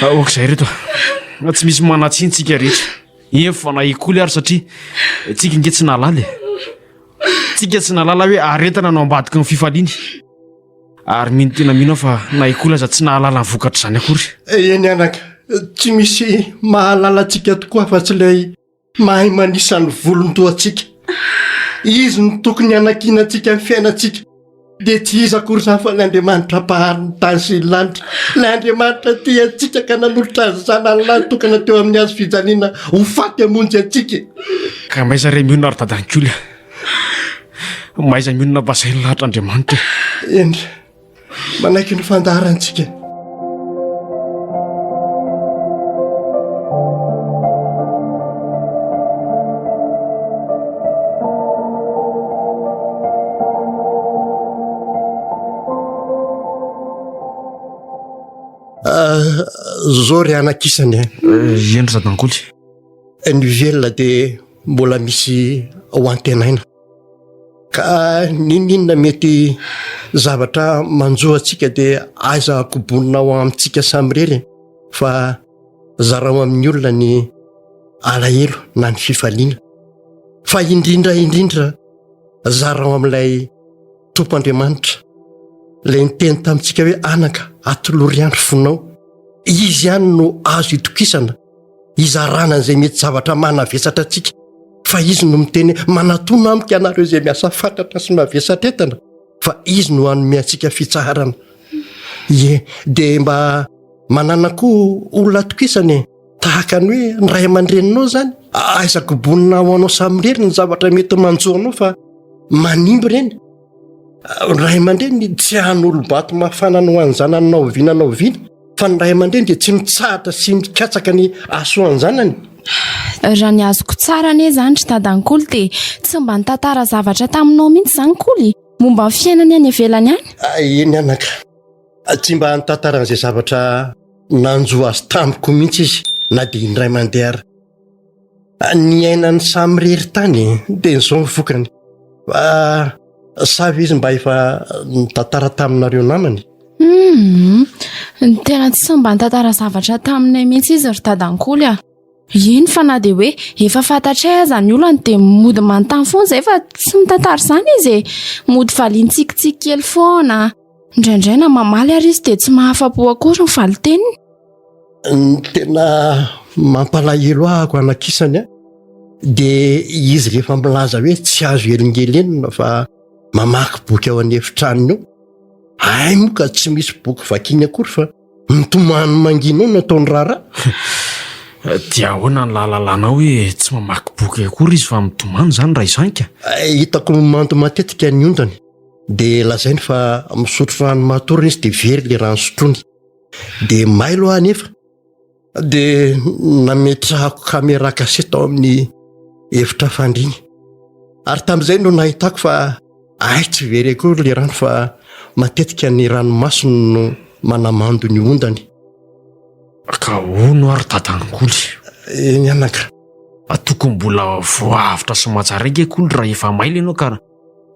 Aoka izay reto a. Tsy misy manan-tsiny tsika rehetra. Eny fa na i Koly ary satria tsika nge tsy nahalala e. Tsika tsy nahalala hoe aretina no ambadiky ny fifaliany. Ary mino tena mino aho fa na i Koly aza tsy nahalala ny vokatr'izany akory. Eny anaka, tsy misy mahalala antsika tokoa afa-tsy ilay mahay manisa ny volon-dohantsika. Izy no tokony hanakiana antsika ny fiainantsika. Dia tsy iza akory izany fa ilay Andriamanitra Mpahary ny tany sy ny lanitra. Ilay Andriamanitra tia antsika ka nanolotra ny Zanany lahy tokana teo amin'ny hazo fijaliana ho faty hamonjy antsika. Ka mahaiza re mionona ry dadankoly a. Mahaiza mionona fa izay ny lahatr'Andriamanitra e. Eny, manaiky ny fandaharantsika. Ah, zao ry anakisany e. Eh, eny ry dadankoly. Ny velona dia mbola misy ho antenaina. Ka n'inon'inona mety zavatra manjo antsika dia aiza kobonina ao amintsika samirery fa zarao amin'ny olona ny alahelo na ny fifaliana fa indrindra indrindra zarao amin'ilay Tompo Andriamanitra ilay niteny tamintsika hoe anaka atolory andro fonao izy ihany no azo itokisana hizarana an'izay mety zavatra manavesatra antsika fa izy no miteny hoe manatona amiko ianareo izay miasa fatratra sy mavesatra entana fa izy no hanome antsika fitsaharana. Ie, dia mba manana koa olona atokisana e, tahaka ny hoe ny ray aman-dreninao izany, aiza kobonina ho anao samirery ny zavatra mety manjo anao fa manimba ireny. Ny ray aman-dreny tsy hanolo-bato mafana ny ho an'ny zanany na oviana na oviana. Fa ny ray aman-dreny dia tsy mitsahatra sy mikatsaka ny hasoan-janany. Raha ny azoko tsara anie izany ry dadan'i Koly dia tsy mba nitantara zavatra taminao mihitsy izany Koly momba ny fiainany any ivelany any? Eny anaka, tsy mba nitantara an'izay zavatra nanjo azy tamiko mihitsy izy na dia indray mandeha ary. Niainany samirery tany dia izao ny vokany. Fa sa ve izy mba efa nitantara taminareo namany? Hum, tena tsy mba nitantara zavatra taminay mihitsy izy ry dadankoly a. Eny fa na dia hoe efa fantatray aza ny olany dia mody manontany foana izay fa tsy mitantara izany izy e. Mody valian-tsikitsiky kely foana. Indraindray na mamaly ary izy dia tsy mahafa-po akory ny valin-teniny. Ny tena mampalahelo ahako anakisany a dia izy rehefa milaza hoe tsy azo elingelenina fa mamaky boky ao an'efitranony ao. Hay moa ka tsy misy boky vakiany akory fa mitomany mangina ao no ataony raharaha. Dia ahoana ny lahalalanao hoe tsy mamaky boky akory izy fa mitomany izany raha izany ka? Hitako mando matetika ny ondany dia lazainy fa misotro rano matory izy dia very le rano sotroiny. Dia mailo aho anefa dia nametrahako caméra cachée tao amin'ny efitra fandriana. Ary tamin'izay no nahitako fa ay tsy very akory le rano fa matetika ny ranomasony no manamando ny ondany. Ka hono ary dadankoly. Eny anaka. Tokony mbola voahavotra sy mahatsara ange koly raha efa mailo ianao ka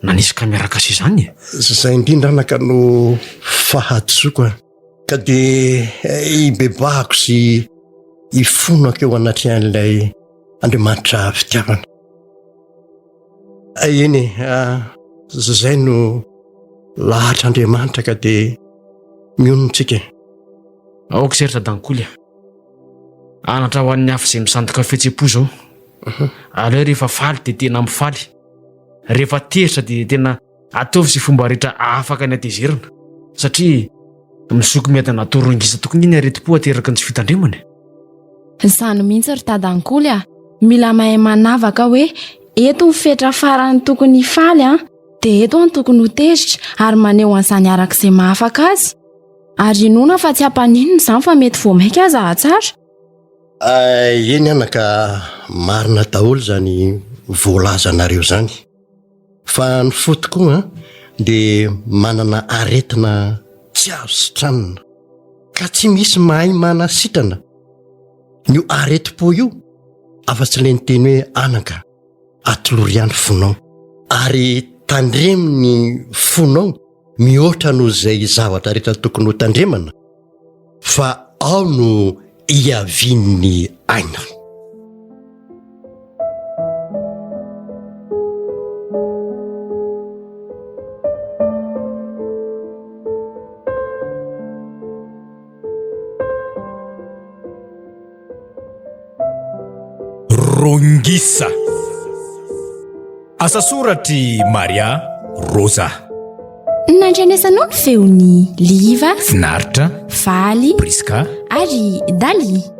nanisy caméra cachée izany e. Izay indrindra anaka no fahadisoako a. Ka dia ibebahako sy ifonako eo anatrehan'ilay Andriamanitra fitiavana. Eny e, izay no lahatr'Andriamanitra ka dia mionona tsika e. Aoka izay ry dadankoly a. Anatra ho an'ny hafa izay misandoka fihetsem-po izao. Aleo rehefa faly dia tena mifaly. Rehefa tezitra dia tena Ataovy izay fomba rehetra ahafaka ny hatezerana, satria misoko miadana atoro ngisa tokony ny aretim-po ateraky ny tsy fitandremana e. Izany mihitsy ry dadankoly a! Mila mahay manavaka hoe eto ny fetra farany tokony hifaly an, dia eto an tokony ho tezitra ary maneho an'izany araka izay mahafaka azy. Ary inoana fa tsy hampaninona izany fa mety vao mainka aza hahatsara. Eny anaka, marina daholo izany voalazanareo izany. Fa ny fo tokoa an, dia manana aretina tsy azo sitranina, ka tsy misy mahay manasitrana io aretim-po io afa-tsy ilay niteny hoe anaka, atolory ihany fonao, ary tandremo ny fonao mihoatra noho izay zavatra rehetra tokony ho tandremana fa ao no iavian'ny aina. Rongisa. Asa soratr'i Maria Rosa. Nandrenesanao ny feon'i Liva, Finaritra, Faly Prisca ary Dali.